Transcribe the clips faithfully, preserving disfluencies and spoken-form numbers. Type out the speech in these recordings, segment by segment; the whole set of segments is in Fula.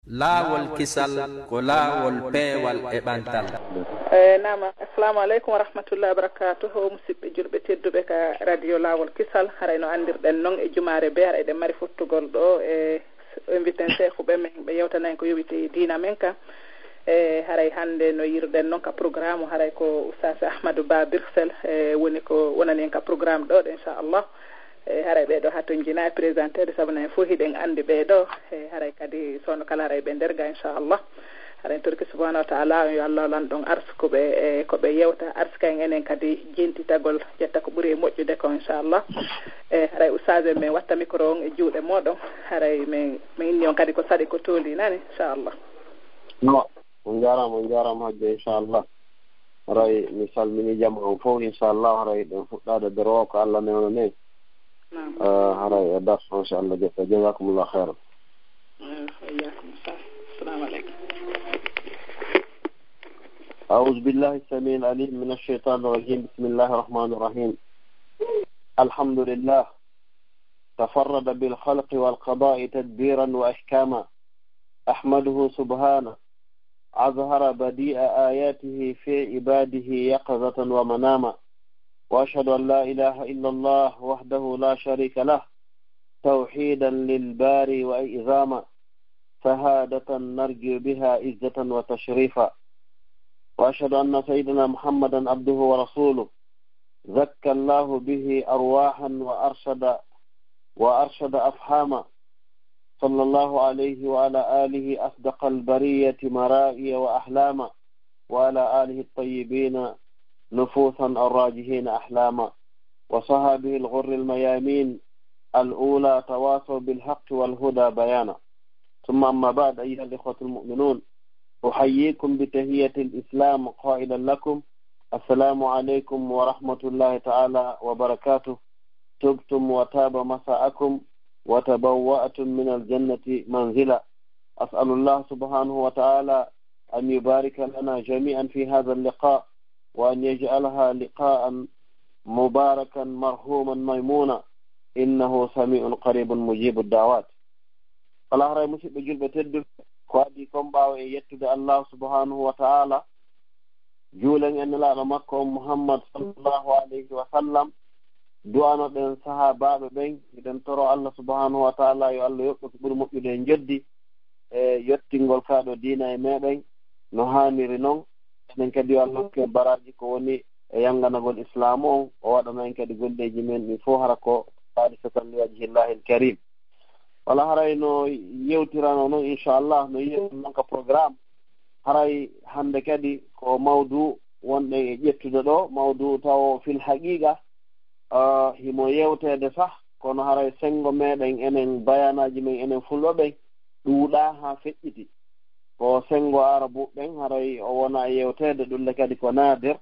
Laawol kisal ko laawol peewal e ɓantal. E nama, assalamu aleykum wa rahmatullahi wa barakatuhu. Musidɓe julɓe tedduɓe ka radio Laawol Kisal, haray no anndirɗen noon e jumaare be haray eɗen mari fottugol ɗo e inviten seekuɓe men ɓe yewtanen ko yowiti diina men ka. E haray hannde no yiruɗen noon ka programme, haray ko Oustaz Ahmadou Ba Birsel e woni ko wonani en ka programme ɗo ɗo inchallah. E haray ɓeeɗo hatonjina e présenteede sabu no en fof hiɗen anndi ɓeeɗo. E haray kadi sowno kala haray ɓe nder ga inchallah. Haray en torki subhanahu wa taala on yo allah lan ɗon arsukuɓe e ko ɓe yewta arsika en enen kadi jentitagol ƴetta ko ɓuri e moƴƴude ko inchallah. E haray ustaas en men watta micro on e juuɗe moɗon. Haray min min inni on kadi ko saɗi ko tooli nani inchallah. No, on jarama on jarama hajja inchallah. Haray mi salmini jama on fof inchallah, haray ɗen fuɗɗade dorowo ko allah newnanen. Haray e darso inchallah jotta, jazakumullah khairan. Assalamu aleykum. أعوذ بالله السميع العليم من الشيطان الرجيم. بسم الله الرحمن الرحيم. الحمد لله تفرد بالخلق والقضاء تدبيرا وأحكاما. أحمده سبحانه أظهر بديع آياته في عباده يقظة ومناما. وأشهد أن لا إله إلا الله وحده لا شريك له توحيدا للباري وإعظاما، شهادة نرجو بها عزة وتشريفا. وأشهد أن سيدنا محمدا عبده ورسوله، زكى الله به أرواحا وأرشد، وأرشد أفهاما، صلى الله عليه وعلى آله أصدق البرية مرائي وأحلاما، وعلى آله الطيبين نفوسا الراجحين أحلاما، وصحابه الغر الميامين الأولى تواصوا بالحق والهدى بيانا. ثم أما بعد، أيها الإخوة المؤمنون، أحييكم بتحية الإسلام قائلا لكم: السلام عليكم ورحمة الله تعالى وبركاته. طبتم وطاب مساءكم وتبوأتم من الجنة منزلا. أسأل الله سبحانه وتعالى أن يبارك لنا جميعا في هذا اللقاء، وأن يجعلها لقاء مباركا مرحوما ميمونا، إنه سميع قريب مجيب الدعوات. Alaa haray musidɓe julɓe tedduɓe, ko adii kon ɓaawo e yettude Allah subhanahu wa ta'ala, juulen e Nelaaɗo makko on Muhammad sallallahu alayhi wa sallam, du'ano ɗen sahaabaaɓe ɓen, hiɗen toro Allah subhanahu wa ta'ala yo Allah yoɓɓe ko ɓuri moƴƴude e njoɓdi e yottingol kaa ɗoo diina e meɗen no haaniri non. Enen kadi yo Allah hokku en baraaji ko woni e yannganagol Islaamu on, o waɗana en kadi golleeji men ɗin fof hara ko haalisatan li wajhillahil karim. Wala haray no yewtirano non inchallah no yiyen non ka programme. Haray hannde kadi ko mawdu wonɗen e ƴettude ɗo, mawdu tawo fil haqiqa himo yewteede sah, kono haray senngo meɗen enen bayanaaji men enen fulɓe ɓen ɗuuɗa haa feƴƴiti. Ko senngo arabu ɓen haray o wona e yewteede, ɗulle kadi ko naadir.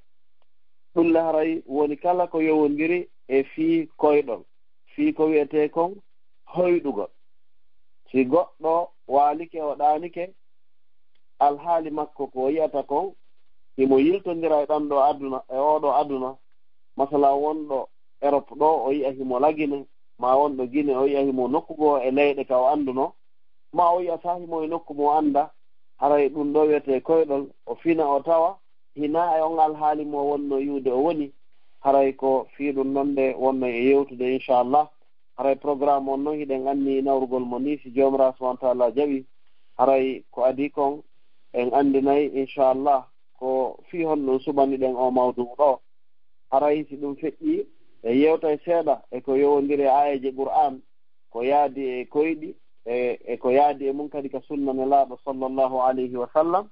Ɗulle haray woni kala ko yowondiri e fii koyɗol, fii ko wi'etee kon hoyɗugol. Si goɗɗo waalike o ɗaanike, alhaali makko ko o yi'ata kon himo yiltondira e ɗan ɗoo aduna, e oo ɗoo aduna. Masala wonɗo Erop ɗoo o yi'a himo Lagine, maa wonɗo Gine o yi'a himo nokku goo e leyɗe ka o anndunoo, maa o yi'a sah himo e nokku mo o anndaa, haray ɗun ɗoo wi'etee koyɗol, o fina o tawa hinaa e on alhaali mo wonnoo yi'ude o woni, haray ko fii ɗun non nde wonno e yewtude inchallah. Haray programme on non hiɗen anni nawrugol mo ni si Joomiraaɗo subhanahu wa ta'ala jaɓi. Haray ko adii kon en anndinay inchallah ko fii honɗun suɓaniɗen oo mawduu ɗoo. Haray si ɗun feƴƴii en yewtay seeɗa e ko yowondiri e aayeeje Qur'aan, ko yaadi e koyɗi e, e ko yaadi e mun kadi ka sunna Nelaaɗo sallallahu alayhi wa sallam.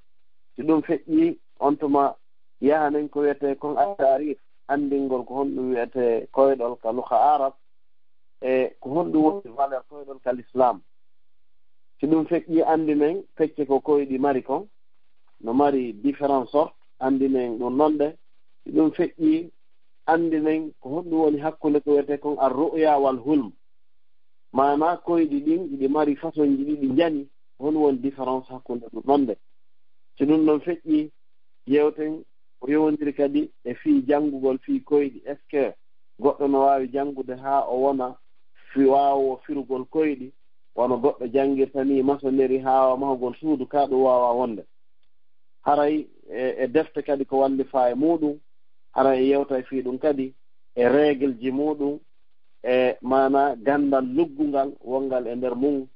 Si ɗun feƴƴii on tuma yahanen ko wi'etee kon at-taarif, anndingol ko honɗun wi'etee koyɗol ka luga arab, e ko honɗun woni valeur koyɗol ka l'islam. Si ɗun feƴƴii anndinen pecce ko koyɗi mari kon, no mari différentes sortes, anndinen ɗun non nde. Si ɗun feƴƴii anndinen ko honɗun woni hakkunde ko wi'etee kon ar-ru'ya wal hulm. Maanaa koyɗi ɗin hiɗi mari façonji ɗiɗi njani, honɗun woni différence hakkunde ɗun non nde. Si ɗun ɗon feƴƴii yewten ko yowondiri kadi e fii janngugol fii koyɗi. Est-ce que goɗɗo no waawi janngude haa o wona fi-, waawoowo firugol koyɗi? wano goɗɗo janngirta ni masoneri haa mahugol suudu, ka ɗum waawaa wonde. Haray e, e defte kadi ko wallifaa e muuɗum, haray e yewta e fii ɗum kadi, e règle ji muuɗum, e maanaa ganndal luggungal wonngal e nder mum,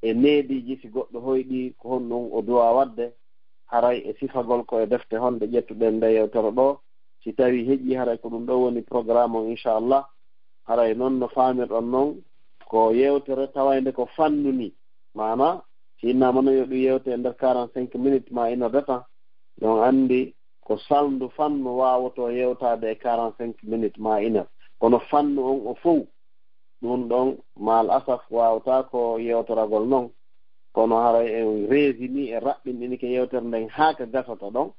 e neediiji si goɗɗo hoyɗi ko honɗum o duwaa waɗde, haray e sifagol ko e defte honɗe ƴettuɗen nde yewtere ɗoo. Si tawii heƴii, haray ko ɗum ɗoo woni programme on, inchallah. Haray noon no faamirɗon noon, ko yewtere tawaynde ko fannu ni. Maanaa, si innama no yo ɗum yewte e nder quarante-cinq minutes ma une heure de temps, no on anndi ko salndu fannu waawoto yewtaade e quarante-cinq minutes ma une heure. Kono fannu on o fow, ɗum ɗon, maal asaf, waawata ko yewtoragol noon. Kono haray en reesini, e raɓɓinɗini ke yewtere nden haa ka gasata ɗon.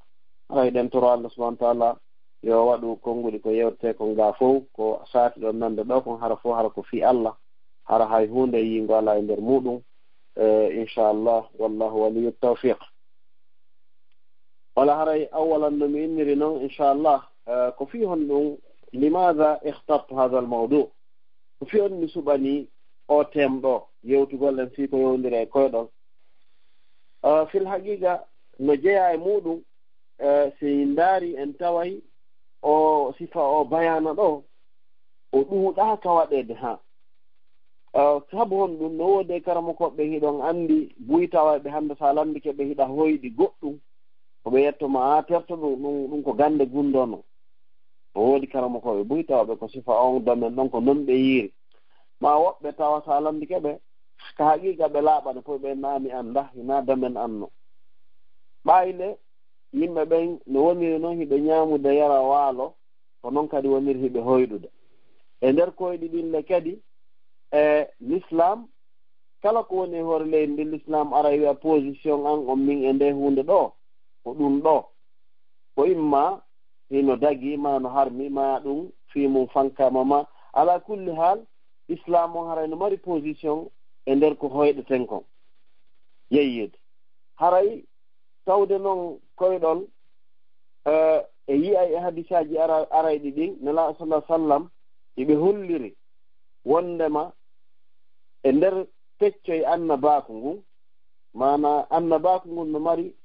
Haray ɗen toro Allah subhanahu wa ta'ala yo waɗu konnguɗi ko yewtete kon ga fow, ko saati ɗon nande ɗoo kon, hara fow, hara ko fii Allah, hara hay huunde yiingo alaa e nder muuɗum. Eh, inchallah, wallahu waliyu tawfiq. Wala haray awwalan no mi inniri noon, inchallah, eh, ko fii honɗum, limaada ikhtartu hadha al mawdu? Ko fii honɗum mi suɓani o thème ɗoo, yewtugol en fii ko yowndiri e koyɗol? Eh, fil haqiqa, no jeyaa e muuɗum, eh, si ndaari en taway o sifa o bayaana ɗoo, o ɗuuɗaaka waɗeede haa. Eh, sabu honɗum? No woodi e karamokooɓe hiɗon anndi, buy tawayɓe hannde so a lanndike ɓe hiɗa hoyɗi goɗɗum, ko ɓe yetto ma, "A terto ɗum, ɗum, ɗum ko gannde gunndoono." No woodi karamokooɓe buy tawayɓe ko sifa on domaine ɗon ko non ɓe yiiri. Ma woɓɓe tawa so a lanndike ɓe, ka haqiqa ɓe laaɓani, ko ɓe naa mi annda, hinaa domaine anno. Ɓayle, yimɓe ɓen no woniri noon hiɓe ñaamude yara waalo, ko noon kadi woniri hiɓe hoyɗude. E nder koyɗi ɗin le kadi, e l'islam, kala ko woni e hoore leydi ndi, l'islam ara wi'a position an on min e nde huunde ɗoo, ko ɗum ɗoo. Ko imma hino dagi, ma no harmi, ma ɗum fii mum fankama, ma ala kulli haal, islam on haray no mari position e nder ko hoyɗeten kon. Yeyyude. Haray tawde noon koyɗol, eh, e yi'ay e hadisaaji ara-, arayɗi ɗin, Nelaaɗo sallallahu alaihi wasallam, hiɓe holliri wondema e nder peccoy annabaaku ngun, maanaa annabaaku ngun no mari,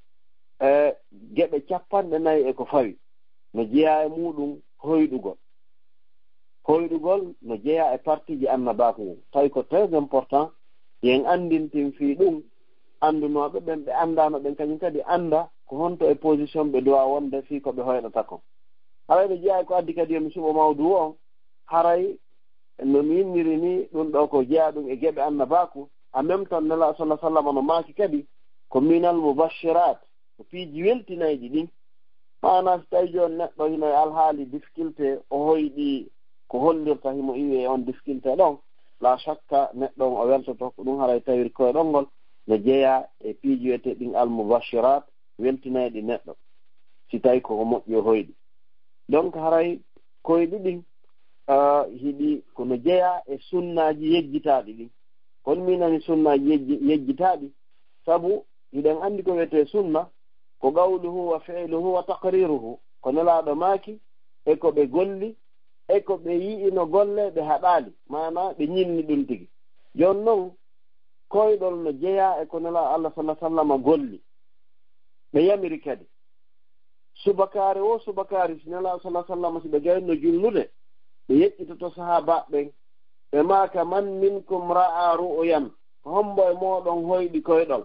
eh, geɓe capanɗe nayi e ko fawi, no jeyaa e muuɗum hoyɗugol. Hoyɗugol no jeyaa e partiiji annabaaku ngun. Tawi ko très important, yen anndintin fii ɗum, anndunooɓe ɓen, ɓe anndaano ɓen, kañum kadi annda ko honto e position ɓe duwaa wonde fii ko ɓe hoyɗata kon. Haray no jeyaa e ko addi kadi yo mi suɓo mawduu on, haray no mi inniri ni, ɗum ɗoo ko jeyaa ɗum e geɓe annabaaku. En même temps, Nelaaɗo sallallahu alaihi wasallam no maaki kadi, ko minal mubashirat, ko piiji weltinayɗi ɗin. Maanaa, si tawi jooni neɗɗo hino e alhaali difficulté, o hoyɗi ko hollirta himo iwi e on difficulté ɗon, la shakka neɗɗo on o weltoto. Ko ɗum haray tawiri koyɗol ngol no jeyaa e piiji wi'eteeɗi ɗin al-mubashirat, weltinayɗi neɗɗo, si tawi ko moƴƴi o hoyɗi. Donc, haray koyɗi ɗin, ah, hiɗi, ko no jeyaa e sunnaaji yejjitaaɗi ɗin. Kono mi nani sunnaaji yejji-, yejjitaaɗi, sabu hiɗen anndi ko wiyetee sunna, ko qawluhu wa fi'luhu wa taqriruhu. Ko Nelaaɗo maaki, e ko ɓe golli, e ko ɓe yi'i no golle, ɓe haɗaali. Maanaa, ɓe ñinni ɗum tigi. Jooni non, koyɗol no jeyaa e ko Nelaaɗo Allah sallallahu alaihi wasallam golli. Ɓe yamiri kadi. Subakaare woo subakaare, si Nelaaɗo sallallahu alaihi wasallam, si ɓe gayno julnude, ɓe yeƴƴitoto sahaabaaɓe ɓen, ɓe maaka, "Man minkum ra'a ru'yan?" Ko hombo e mooɗon hoyɗi koyɗol?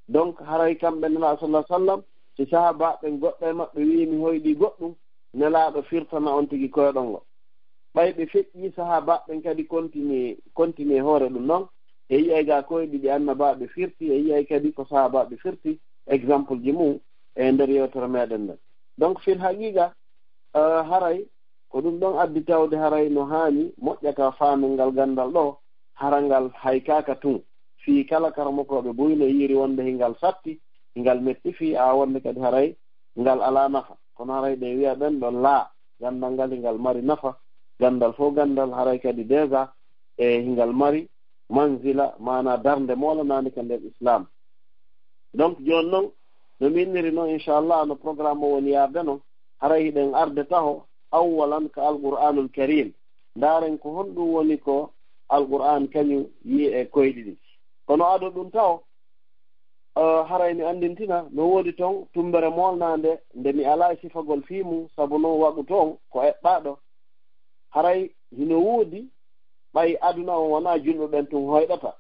Donc, haray kamɓe Nelaaɗo sallallahu alaihi wasallam, si sahaabaaɓe ɓen goɗɗo e maɓɓe wi'i, "Mi hoyɗi goɗɗum," Nelaaɗo firtana on tigi koyɗol ngol. Ɓay ɓe feƴƴii, sahaabaaɓe ɓen kadi continue, continue hoore ɗum non. E yi'ay ga koyɗi ɗi annabaaɓe firti, e yi'ay kadi ko sahaabaaɓe firti, exemple ji mum e nder yewtere meɗen nden. Donc, fil haqiqa, eh, haray ko ɗum ɗon addi tawde haray no haani moƴƴa ka faamel ngal ganndal ɗoo, hara ngal haykaaka tun. Fii kala karamokooɓe buy no yiiri wonde hingal satti, hingal metti fii a wonde kadi haray ngal alaa nafa. Kono haray ɓe wi'a ɓen ɗon laa, ganndal ngal hingal mari nafa, ganndal fof ganndal haray kadi déjà e hingal mari manzila, maanaa darnde moolanaande ka nder Islam. Donc, jooni non, no mi inniri non, inchallah, no programme o woni yaarde non, haray hiɗen arde taho, awwalan ka Alqur'anul Karim. Ndaaren ko honɗum woni ko Alqur'an kañum yi'i e koyɗi ɗin. Kono ado ɗum tawo, eh, haray mi anndintina, no woodi toon tummbere moolnaande nde mi alaa e sifagol fii mum, sabu noon waɗu toon ko eɓɓaaɗo. Haray hino woodi, ɓay aduna on wonaa julɓe ɓen tun hoyɗata.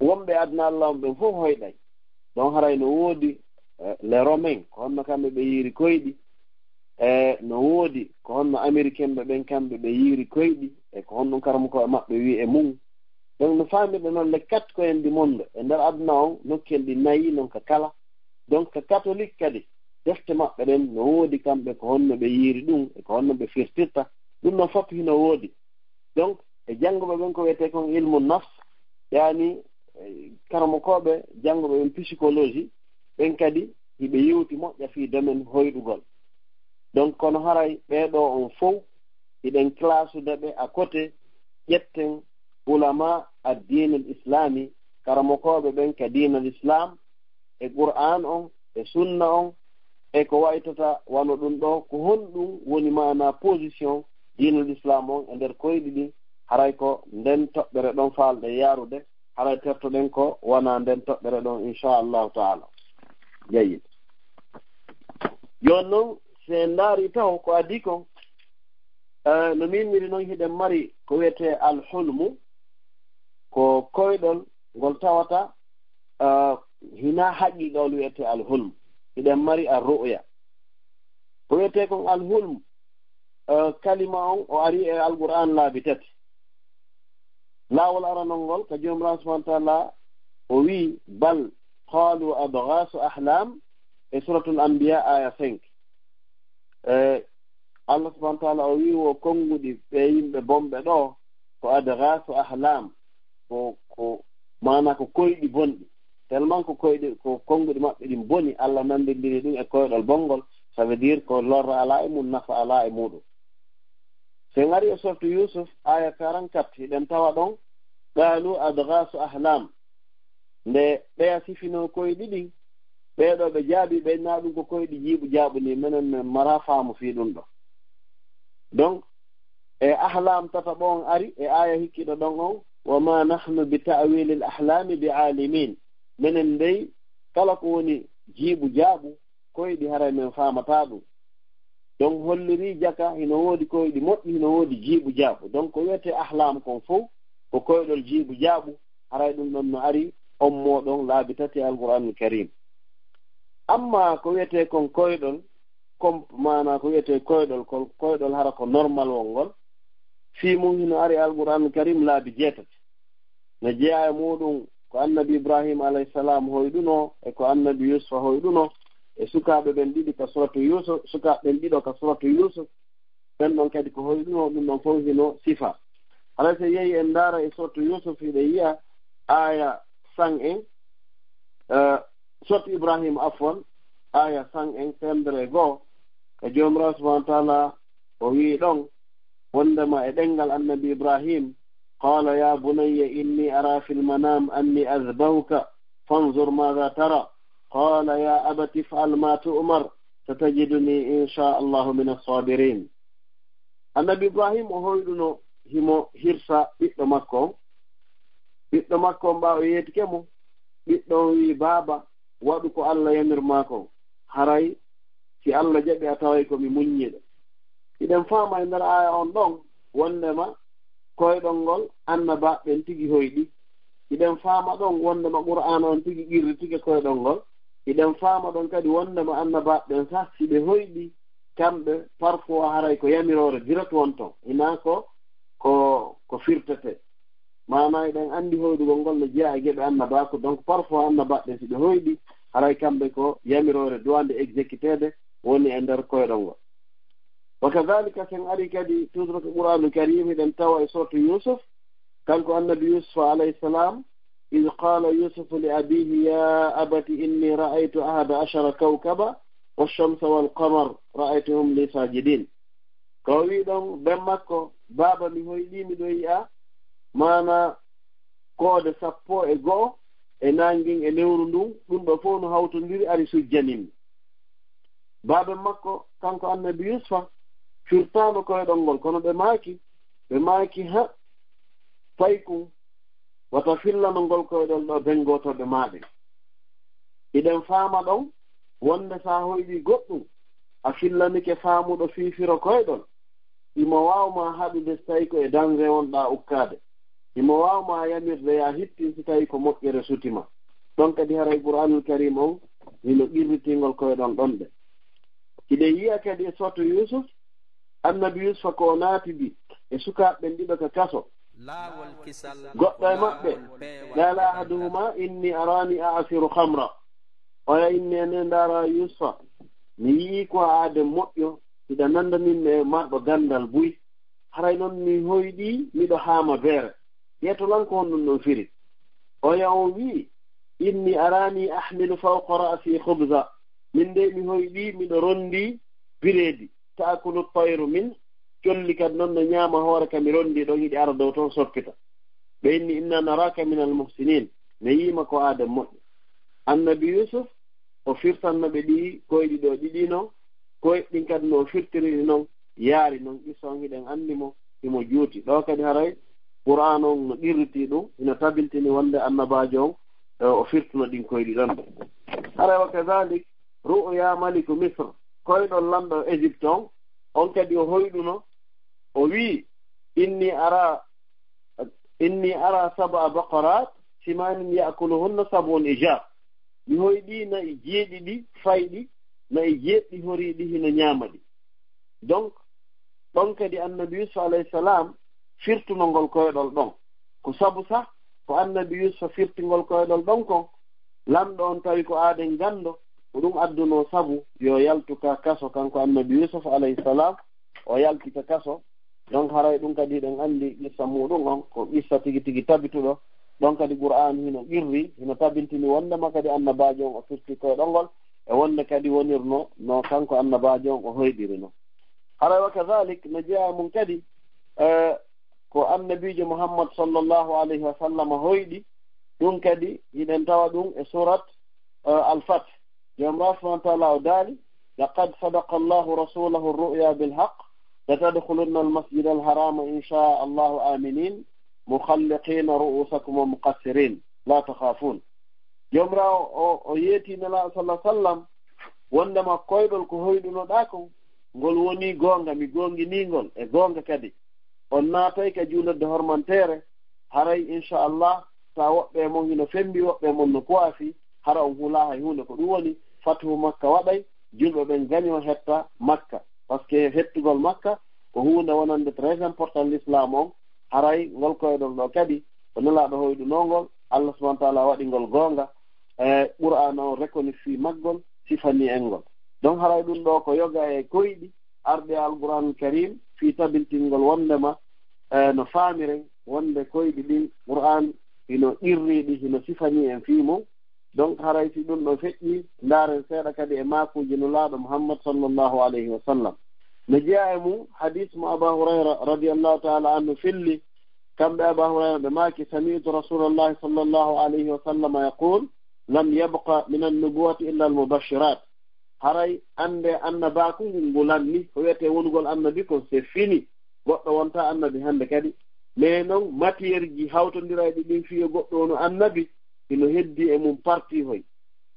Wonɓe aduna Alla on ɓen fof hoyɗay. Ɗon haray no woodi, eh, les Romains, ko honno kamɓe ɓe yiiri koyɗi, e no woodi ko honno Américain ɓe ɓen kamɓe ɓe yiiri koyɗi, e ko honno karamokooɓe maɓɓe wi'i e mum. Donc no faamirɗen noon, les quatre coins du monde, e nder aduna on, nokkuuji ɗi nayi non ka kala. Donc ka catholique kadi, defte maɓɓe ɗen no woodi kamɓe ko honno ɓe yiiri ɗum, e ko honno ɓe firtirta. Ɗum noon fof hino woodi. Donc e jannguɓe ɓen ko wiyetee kon ilmu nafs, yaani, eh, karamokooɓe jannguɓe ɓen psychologie, ɓen kadi hiɓe yewti moƴƴa fii domaine hoyɗugol. Donc kono haray ɓee ɗoo on fow, hiɗen classudee ɓe à côté, ƴetten ulama ad-diinul islami, karamokooɓe ɓen ka diinal Islam, e Qur'an on, e sunna on, e ko waytata wano ɗum ɗoo, ko honɗum woni maanaa position diinal Islam on e nder koyɗi ɗin, haray ko nden toɓɓere ɗon faalɗen yaarude, haray tertoɗen ko wonaa nden toɓɓere ɗon, insha Allahu ta'ala. Jayyid. Jooni non, si en ndaari taw ko adii kon, eh, no miin miri non, hiɗen mari ko wiyetee alhulmu, ko koyɗol ngol tawata, eh, hinaa haqiiqa on wiyetee alhulm. Hiɗen mari arru'ya. Ko wiyetee kon alhulm, eh, kalima on o ari e Alqur'aan laabi tati. Laawol aranol ngol ka Joomiraaɗo subhaanahu wa ta'aala o wi'i, "Bal qaalu adghaasu ahlaam," e Suuratul Anbiyaa aya cinq. E Allah subhaanahu wa ta'aala o wi'i, "Wo konnguɗi ɓee yimɓe bonɓe ɗoo ko adghaasu ahlaam," ko, ko maanaa ko koyɗi bonɗi. Tellement ko koyɗi, ko konnguɗi maɓɓe ɗin boni, Allah nanndindiri ɗum e koyɗol bonngol, ça veut dire ko lorra alaa e mum, nafa alaa e muɗum. Si en ari e sortu Yuusuf, aya quarante-quatre, hiɗen tawa ɗon, "Qaalu adghaasu ahlaam." Nde ɓeya sifinoo koyɗi ɗin, ɓee ɗoo ɓe jaabii, ɓe naa ɗum ko koyɗi jiiɓu jaaɓu nii, menen men maraa faamu fii ɗum ɗoo. Donc, e ahlaam tataɓo on ari e aya hikkiɗo ɗon on, "Wa maa nahnu bi ta'wiilil ahlaami bi aalimiin." Menen dey, kala ko woni jiiɓu jaaɓu, koyɗi haray men faamataa ɗum. Donc hollirii jaka hino woodi koyɗi moƴƴi, hino woodi jiiɓu jaaɓu. Donc ko wiyetee ahlaam kon fow ko koyɗol jiiɓu jaaɓu, haray ɗum ɗon no ari on mooɗon laabi tati e Alqur'aanul Kariim. Amma ko wiyetee kon koyɗol, kon maanaa ko wiyetee koyɗol, kon koyɗol hara ko normal wongol, fii mum hino ari e Alqur'aanul Kariim laabi jeetati. No jeyaa e muuɗum ko annabi Ibrahim alayhi salam hoyɗunoo, e ko annabi Yusufa hoyɗunoo, e sukaaɓe ɓen ɗiɗi ka suratu Yusuf, sukaaɓe ɓen ɗiɗo ka suratu Yusuf, ɓen ɗon kadi ko hoyɗunoo, ɗum ɗon fow hino sifa. Haray si yehi en ndaara e suratu Yusuf, hiɗen yi'a aya san en, eh, suratu Ibrahim, afwan, aya san en, teemedere e go'o, e Joomiraaɗo subhanahu wa ta'ala o wi'i ɗon, wondema e ɗemngal annabi Ibrahim, "Qaala yaa bunayya inni araa fil manaam anni azbahuka, fanzur maadha tara." Qaala yaa abati if'al maa tu'mar, satajiduni inshaa Allahu mina saabiriin. Annabi Ibrahim o hoyɗuno himo hirsa ɓiɗɗo makko on. Ɓiɗɗo makko on ɓaawo yeetike mo, ɓiɗɗo on wi'i, "Baaba, waɗu ko Allah yamir maa kon. Haray si Allah jaɓi a taway ko mi muññiiɗo." Hiɗen faama e nder aya on ɗon wondema koyɗol ngol annabaaɓe ɓen tigi hoyɗi. Hiɗen faama ɗon wondema Qur'aana on tigi qirritike koyɗol ngol. Hiɗen faama ɗon kadi wondema annabaaɓe ɓen sah si ɓe hoyɗi kamɓe, parfois haray ko yamiroore direct wonton. Hinaa ko, ko, ko firtetee. Maanaa eɗen anndi hoyɗugol ngol no jeyaa e geɓe annabaaku. Donc parfois annabaaɓe ɓen si ɓe hoyɗi, haray kamɓe ko yamiroore doit nde exécuteede woni e nder koyɗol ngol. Wa kadhalika, si en ari kadi toujours ko Qur'aanul Kariim, hiɗen tawa e suratu Yusuf, kanko annabi Yusuf alayhi salam, "Idh qaala Yusufu li abiihi yaa abati inni ra'aytu ahada ashara kawkaba wash-shamsa wal-qamar ra'aytuhum li saajidiin." Ko o wi'i ɗon ben makko, "Baaba, mi hoyɗii, miɗo yi'a maanaa koode sappo e go'o e naange ngen e lewru ndun, ɗum ɗoo fow no hawtondiri ari sujjanimmi." Baaben makko, kanko annabi Yusufa, firtaano koyɗol ngol, kono ɓe maaki, ɓe maaki, "Ha, paykun, Wata fillano ngol koyɗol ɗo ben gooto ɓe maa ɓen. Hiɗen faama ɗon wonde so a hoyɗii goɗɗum, a fillanike faamuɗo fii firo koyɗol, himo waaw maa haɗude si tawii ko e danre wonɗaa ukkaade. Himo waaw maa yamirde yo a hittin si tawii ko moƴƴere suti ma. Ɗon kadi haray Qur'aanul Kariim on hino qirritii ngol koyɗol ɗon ɗe. Hiɗen yi'a kadi e Suuratu Yuusuf, Annabi Yuusufa ko o naatidi e sukaaɓe ɓen ɗiɗo ka kaso. Goɗɗo e maɓɓe, qaala ahaduhumaa, inni araani a'siru khamra. Oya inni enen ndaara Yuusufa, mi yi'ii ko aaden moƴƴo, hiɗa nanndanii mi e marɗo ganndal buy. Haray non mi hoyɗii, miɗo haama beere. Yeeto lan ko honɗun ɗon firi. Oya on wi'i, inni araani ahmilu fawqa ra'si khubza. Min de mi hoyɗii, miɗo ronndii bireedi. Ta'kulu tayru min, colli kadi non no ñaama hoore ka mi ronndii ɗon, hiɗi ara dow ton soppita. Ɓe inni inna naraka minal muhsinin, mi yi'ii ma ko aaden moƴƴo. Annabi Yuusuf, o firtanno ɓe ɗii koyɗi ɗoo ɗiɗi non, koyɗi ɗin kadi no o firtiri ɗi non, yaari non, qissa on hiɗen anndi mo, himo juuti. Ɗoo kadi haray Qur'aan on no qirritii ɗun, hino tabintini wonde annabaajo on, e, o firtuno ɗin koyɗi ɗon. Haray wa kadhalik, ru'ya maliku Misr, koyɗol lanɗo Égypte on, on kadi o hoyɗuno, o wi'i, inni ara, inni ara sab'a baqarat simanin ya'kuluhunna sab'un ijaf. Mi hoyɗii na'i jeeɗiɗi fayɗi, na'i jeeɗiɗi horiiɗi hino ñaama ɗi. Donc, ɗon kadi Annabi Yuusuf alayhi salam firtuno ngol koyɗol ɗon. Ko sabu sah ko Annabi Yuusuf firti ngol koyɗol ɗon kon, lanɗo on tawi ko aaden ganndo, ko ɗun addunoo sabu yo yaltu ka kaso, kanko Annabi Yuusuf alayhi salam, o yalti ka kaso. Donc, haray ɗun kadi hiɗen anndi qissa muɗum on, ko qissa tigi tigi tabituɗo. Ɗon kadi Qur'aan hino qirri, hino tabintini wondema kadi annabaajo on o firti koyɗol ngol, e wonde kadi wonirno no kanko annabaajo on o hoyɗiri non. Haray wa kadhalik, no jeyaa e mun kadi, eh, ko Annabiijo Muhammad sallallahu alayhi wa sallam hoyɗi, ɗun kadi hiɗen tawa ɗun e surat, eh, Al-Fath. Joomiraaɗo subhaanahu wa ta'aala o daali, laqad sadaqa Allahu rasuulahu ar-ru'ya bil haqq, latadkhulunna al-masjida al-haraama in shaa Allahu aaminiin, muhalliqiina ru'uusakum wa muqassiriin, laa takhaafuun. Joomiraaɗo o, o yeetii Nelaaɗo sallallahu alayhi wa sallam, wondema koyɗol ko hoyɗunoɗaa kon, ngol wonii goonga, mi goonginii ngol, e goonga kadi. On naatay ka juulirde hormanteere, haray, insha Allah, taa woɓɓe e mon hino fembi, woɓɓe e mon no kuwafi, hara on hulaa hay huunde. Ko ɗun woni, fatuhu Makka waɗay, julɓe ɓen gañoo hetta Makka. Parce que hettugol Makka ko huunde wonande très important l'islam on, haray ngol koyɗol ɗoo kadi, ko Nelaaɗo hoyɗunoo ngol, Allah subhanahu wa ta'ala waɗi ngol goonga, e Qur'aana on reconnu fii maggol, sifanii en ngol. Donc, haray ɗun ɗoo ko yoga e koyɗi arɗi e Alqur'aanul Kariim fii tabintingol wondema, e, no faamiren wonde koyɗi ɗin Qur'aan hino qirrii ɗi, hino sifanii en fii mun. Donc, haray si ɗun ɗoo feƴƴii, ndaaren seeɗa kadi e maakuuji Nulaaɗo Muhammad sallallahu alayhi wa sallam. No jeyaa e mun hadiis mo Abaa Hurayra radiyallahu ta'ala anhu filli, kamɓe Abaa Hurayra ɓe maaki, sami'tu Rasulallahi sallallahu alayhi wa sallam yaqul, lam yabqa min an-nubuwwati illa al-mubashirat. Haray annde annabaaku ngun ngulanni, ko wi'etee wonugol annabi kon, c'est fini. Goɗɗo wontaa annabi hannde kadi. Mais non, matière ji hawtondirayɗi ɗin fii yo goɗɗo wonu annabi, hino heddii e mun partie hoy.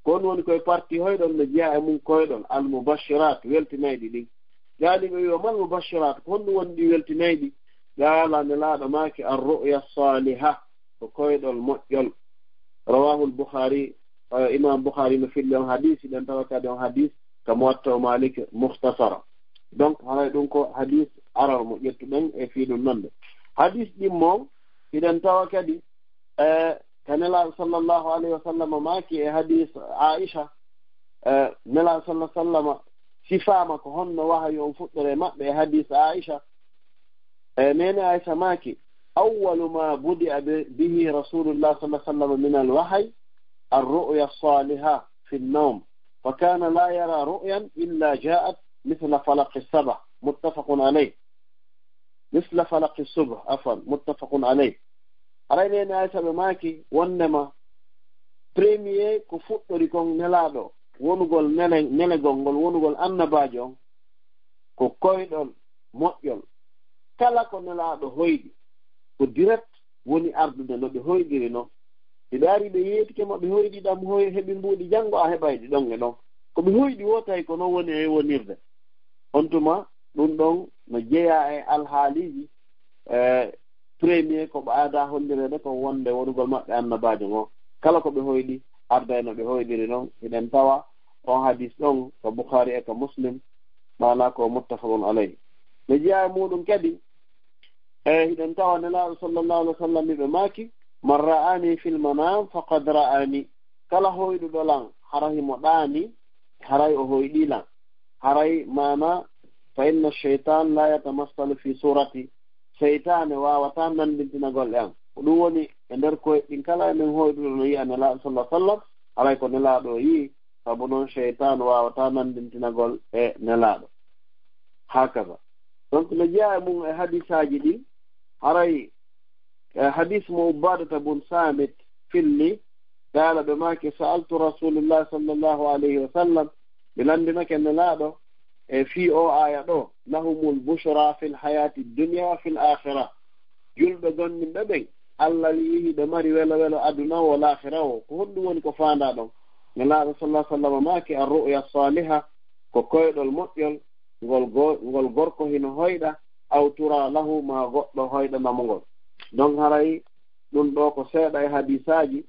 Ko on woni koye partie hoy ɗon no jeyaa e mun koyɗol, al-mubashirat, weltinayɗi ɗin. Jaaliiɓe wi'o, mal mubashirat, ko honɗum woni ɗi weltinayɗi? Qaala, Nelaaɗo maaki, ar-ru'ya as-saliha, ko koyɗol moƴƴol. Rawahul Bukhari, eh, Imam Bukhari no filli on hadiis, hiɗen tawa kadi on hadiis ka Muwatta Malik mukhtasara. Donc, haray ɗun ko hadiis arar mo ƴettuɗen e fii ɗun non de. Hadiis ɗimmo, hiɗen tawa kadi, eh, ka Nelaaɗo sallallahu alayhi wa sallam maaki e hadiis Aisha, eh, Nelaaɗo sallallahu alayhi wa sallam sifaama ko honno wahayu on fuɗɗoree maɓɓe e hadiis Aisha. E neene Aisha maaki, awwalu ma budi'a bi-, bihi Rasulullah sallallahu alayhi wa sallam min al-wahyi ar-ru'ya as-saliha fi an-nawm, fa kana la yara ru'yan illa ja'at mithla falaqi as-subh, muttafaqun alayh. Mithla falaqi as-subh, afwan, muttafaqun alayh. Haray neene Aisha ɓe maaki wondema premier ko fuɗɗori kon Nelaaɗo wonugol nele-, nelegol ngol, wonugol annabaajo on, ko koyɗol moƴƴol. Kala ko Nelaaɗo hoyɗi, ko direct woni ardude no ɓe hoyɗiri non. Si ɓe ari ɓe yeetike ma ɓe hoyɗi ɗam, hoy-, heɓi mbuuɗi, janngo a heɓay ɗi ɗon e ɗon. Ko ɓe hoyɗi woo tawi ko non woni e wonirde. On tuma, ɗum ɗon no jeyaa e alhaaliiji, e, premier ko ɓe aadaa hollireede ko wonde wonugol maɓɓe annabaajo ngon. Kala ko ɓe hoyɗi, arday no ɓe hoyɗiri non. Hiɗen tawa on hadis ɗon ko Bukhari e ko Muslim, maanaa ko muttafaqun alayhi. No jeyaa e muuɗum kadi, e, hiɗen tawa Nelaaɗo sallallahu alaihi wasallam ɓe maaki, "Man ra'ani fil manam faqad ra'ani." Kala hoyɗuɗo lan, hara himo ɗaani, haray o hoyɗii lan. Haray maanaa, "Fa inna shaytan la yatamassalu fi surati." Seytaane waawataa nanndintinagol e an. Ko ɗum woni e nder koyɗi ɗin kala e men hoyɗuɗo no yi'a Nelaaɗo sallallahu alaihi wasallam, haray ko Nelaaɗo o yi'i, sabu non seytaane waawataa nanndintinagol e Nelaaɗo. Hakaza. Donc, no jeyaa e mum e hadisaaji ɗin, haray, e hadis mo Ubbadata bun Samit filli, qaala ɓe maaki, "Sa'altu Rasulullah sallallahu alaihi wasallam," ɓe lanndinake Nelaaɗo e fii o aaya ɗo, "Lahumul bushra fil hayati dunya wa fil akhirah." Julɓe gomɗinɓe ɓen, Allah wi'i hiɓe mari welo welo aduna o, laakhira o. Ko honɗum woni ko faandaa ɗon? Nelaaɗo sallallahu alaihi wasallam maaki, "Ar-ru'ya saliha," ko koyɗol moƴƴol, ngol go-, ngol gorko hino hoyɗa, "aw tura lahu," ma goɗɗo hoyɗana mo ngol. Donc haray ɗum ɗo ko seeɗa e hadisaaji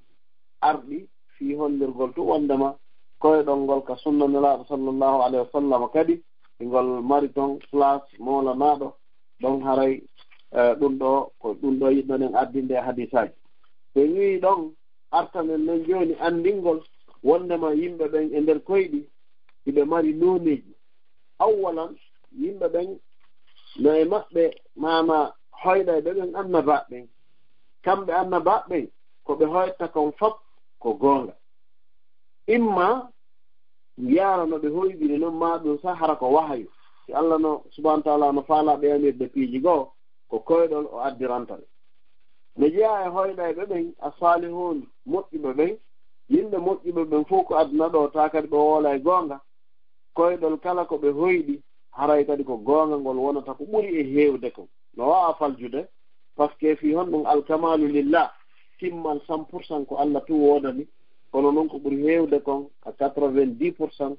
arɗi fii hollirgol tun wondema koyɗol ngol ka sunna Nelaaɗo sallallahu alaihi wasallam kadi, ngol mari ton place mawlanaaɗo. Ɗon haray, eh, ɗum ɗo, ko ɗum ɗo yiɗɗon en addinde e hadisaaji. So en wi'i ɗon, artanen non jooni anndingol wondema yimɓe ɓen e nder koyɗi, hiɓe mari nooneeji. Awwalan, yimɓe ɓen no e maɓɓe, maanaa hoyɗayɓe ɓen annabaaɓe ɓen. Kamɓe annabaaɓe ɓen, ko ɓe hoytta kon fop ko goonga. Imma yaara no ɓe hoyɗiri non, maa ɗum sa hara ko wahayu. Si Allah no, subhanahu wa ta'ala, no faalaa ɓe yamirde piiji goo, ko koyɗol o addiranta ɓe. No jeyaa e hoyɗayɓe ɓen, as-salihun, moƴƴuɓe ɓen, yimɓe moƴƴuɓe ɓen fow ko aduna ɗo, taa kadi ɓe woola e goonga. Koyɗol kala ko ɓe hoyɗi, haray kadi ko goonga ngol wonata ko ɓuri e heewde kon. No waawa faljude, parce que fii honɗum? Al-kamalu lillah, timmal cent pour cent ko Allah tun woodani, kono non ko ɓuri heewde kon, à quatre-vingt-dix pour cent,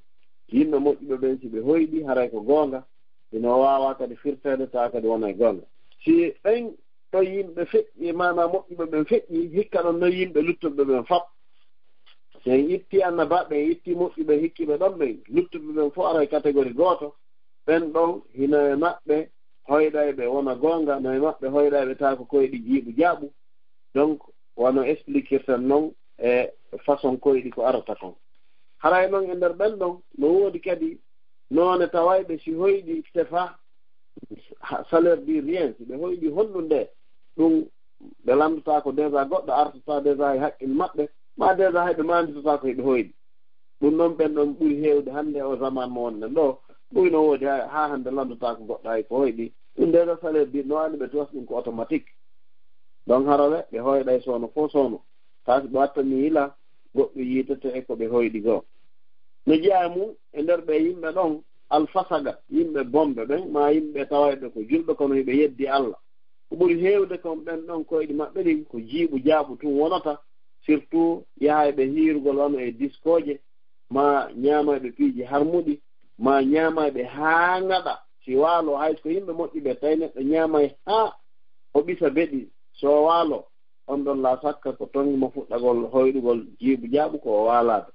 yimɓe moƴƴuɓe ɓen, si ɓe hoyɗi, haray ko goonga, hino waawa kadi firteede, taa kadi wona e goonga. Si ɓen ɗon yimɓe feƴƴi, maanaa moƴƴuɓe ɓen feƴƴi, hikka ɗon non yimɓe luttuɓe ɓen fop. Si en itti annabaaɓe, en itti moƴƴuɓe hikkiɓe ɗon ɓen, luttuɓe ɓen fof aray catégorie gooto. Ɓen ɗon hino e maɓɓe hoyɗayɓe wona goonga, no e maɓɓe hoyɗayɓe taa ko koyɗi jiiɓu jaaɓu. Donc, wano expliquirten non e façon koyɗi ko arata kon. Haray non e nder ɓen ɗon, no woodi kadi noone tawayɓe si hoyɗi tefa ha-, salaire du rien, si ɓe hoyɗi honɗum nde, ɗum ɓe lanndataako déjà, goɗɗo artata déjà e haqqil maɓɓe, ma déjà hay ɓe maanditataako hiɓe hoyɗi. Ɗum noon ɓen ɗon ɓuri heewde hannde o zaman mo wonɗen ɗo, ɓuyno woodi hay, haa hannde lanndataako goɗɗo hay ko hoyɗi. Ɗum déjà salaire du no waani ɓe tuwas ɗum ko automatique. Donc hara ɓe, ɓe hoyɗay soono fof soono. Kaa si ɓe wattanii yila, goɗɗum yiitete e ko ɓe hoyɗi goo. No jeyaa e mum e nder ɓe yimɓe ɗon, alfasaga, yimɓe bonɓe ɓen, maa yimɓe tawayɓe ko julɓe kono hiɓe yeddi Allah. Ko ɓuri heewde kon ɓen ɗon koyɗi maɓɓe ɗin ko jiiɓu jaaɓu tun wonata, surtout yahayɓe hiirugol wano e diskooje, maa ñaamayɓe piiji harmuɗi, maa ñaamayɓe haa ŋaɗa. Si waalo, hay so ko yimɓe moƴƴuɓe, tawi neɗɗo ñaamay haa o ɓisa beɗi, so waalo, on ɗon laa sakka ko ton mo fuɗɗagol hoyɗugol jiiɓu jaaɓu ko o waalaade.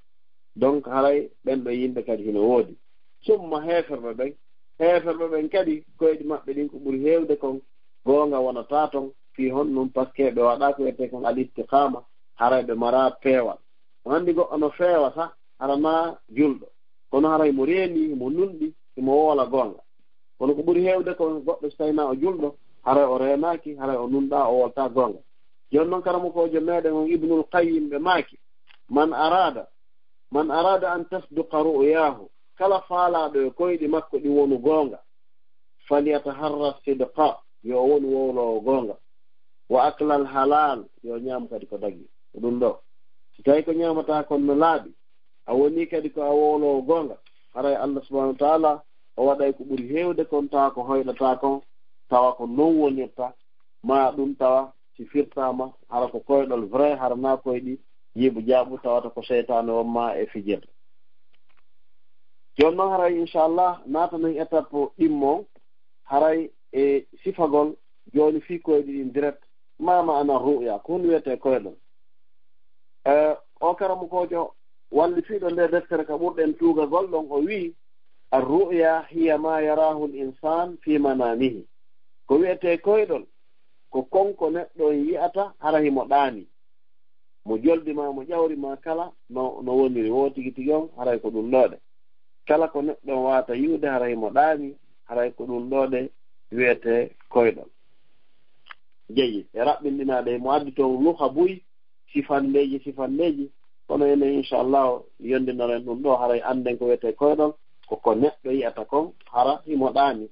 Donc haray ɓen ɗo yimɓe kadi hino woodi. Summa heeferɓe ɓen, heeferɓe ɓen kadi koyɗi maɓɓe ɗin ko ɓuri heewde kon goonga wonata ton. Fii honɗum? Parce que ɓe waɗaa ko wiyetee kon al istiqaama, haray ɓe maraa peewal. On anndi goɗɗo no feewa sa, hara naa julɗo. Kono haray mo reeni, mo nunɗi, himo woola goonga. Kono ko ɓuri heewde ko goɗɗo so tawi naa o julɗo, haray o reenaaki, haray o nunɗaa, o wooltaa goonga. Jooni non karamokoojo meɗen on Ibnul Qayyim ɓe maaki, "Man araada, man araada an tasduqa ru'yaahu," kala faalaaɗo e koyɗi makko ɗin wonu goonga, "falyataharra sidqa," yo o wonu wowloowo goonga, "wa aklal halal," yo o ñaam kadi ko dagi. Ko ɗum ɗo. Si tawi ko ñaamataa kon no laaɓi, a woni kadi ko a wowloowo goonga, haray Allah subhanahu wa ta'ala o waɗay ko ɓuri heewde kon tawa ko hoyɗataa kon, tawa ko non wonirta, ma ɗum tawa si firtaama, hara ko koyɗol vrai, hara naa koyɗi jiibu jaabu, tawata ko seytaane won ma e fijirde. Jooni noon, haray, inchallah, naatanen étape ɗimmo on, haray e sifagol jooni fii koyɗi ɗin direct, ma ma'ana ru'ya, ko honɗum wiyetee koyɗol? Eh, o karamokoojo wallifiiɗo nde deftere ka ɓurɗen tuugagol ɗon, o wi'i, "Ar-ru'ya hiya ma yarahu l-insan fi manamihi." Ko wiyetee koyɗol, ko kon ko neɗɗo on yi'ata hara himo ɗaani. Mo joldi ma, mo ƴawri ma kala no, no woniri, wo tigi tigi on, haray ko ɗum ɗoo de. Kala ko neɗɗo on waata yi'ude, haray himo ɗaani, haray ko ɗum ɗoo de wiyetee koyɗol. Jeyi, e raɓɓinɗinaade, mo addi toon luha buy, sifandeeji, sifandeeji, kono enen, inchallahu, yondinoren ɗum ɗoo, haray annden ko wiyetee koyɗol, ko ko neɗɗo yi'ata kon, hara himo ɗaani.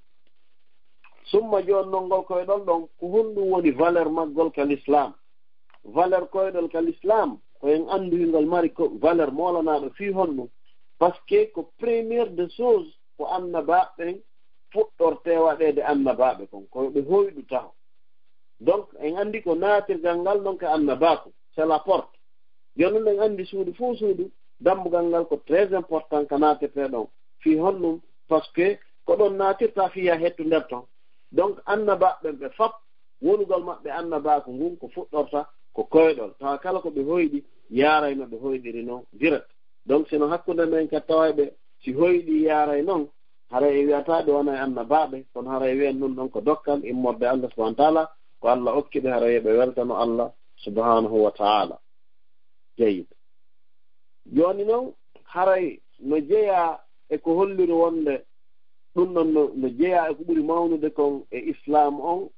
Summa jooni non ngol koyɗol ɗon, ko honɗum woni valeur maggol ka l'islam? Valeur koyɗol ka l'islam, ko en anndu hingol mari ko valeur moolanaaɗo fii honɗum? Parce que ko première des choses ko annabaaɓe ɓen fuɗɗortee waɗeede annabaaɓe kon, ko ɓe hoyɗu taho. Donc, en anndi ko naatirgal ngal non ka annabaaku, c'est la porte. Jooni non en anndi suudu fof suudu, dambugal ngal ko très important ka naatirtee ɗon. Fii honɗum? Parce que ko ɗon naatirta fii yaa hettu nder ton. Donc, annabaaɓe ɓen ɓe fop, wonugol maɓɓe annabaaku ngun ko fuɗɗorta ko koyɗol. Tawa kala ko ɓe hoyɗi, yaaray no ɓe hoyɗiri non direct. Donc, sino hakkunde men ka tawayɓe, si hoyɗi yaaray non, haray en wi'ataa ɓe wonay annabaaɓe, kono haray wi'en ɗum ɗon ko dokkal immorde Allah subhanahu wa ta'ala, ko Allah okki ɓe, haray ɓe weltano Allah subhanahu wa ta'ala. Jeyi. Jooni non, haray no jeyaa e ko holliri wonde ɗum ɗon no, no jeyaa e ko ɓuri mawnude kon e Islam on,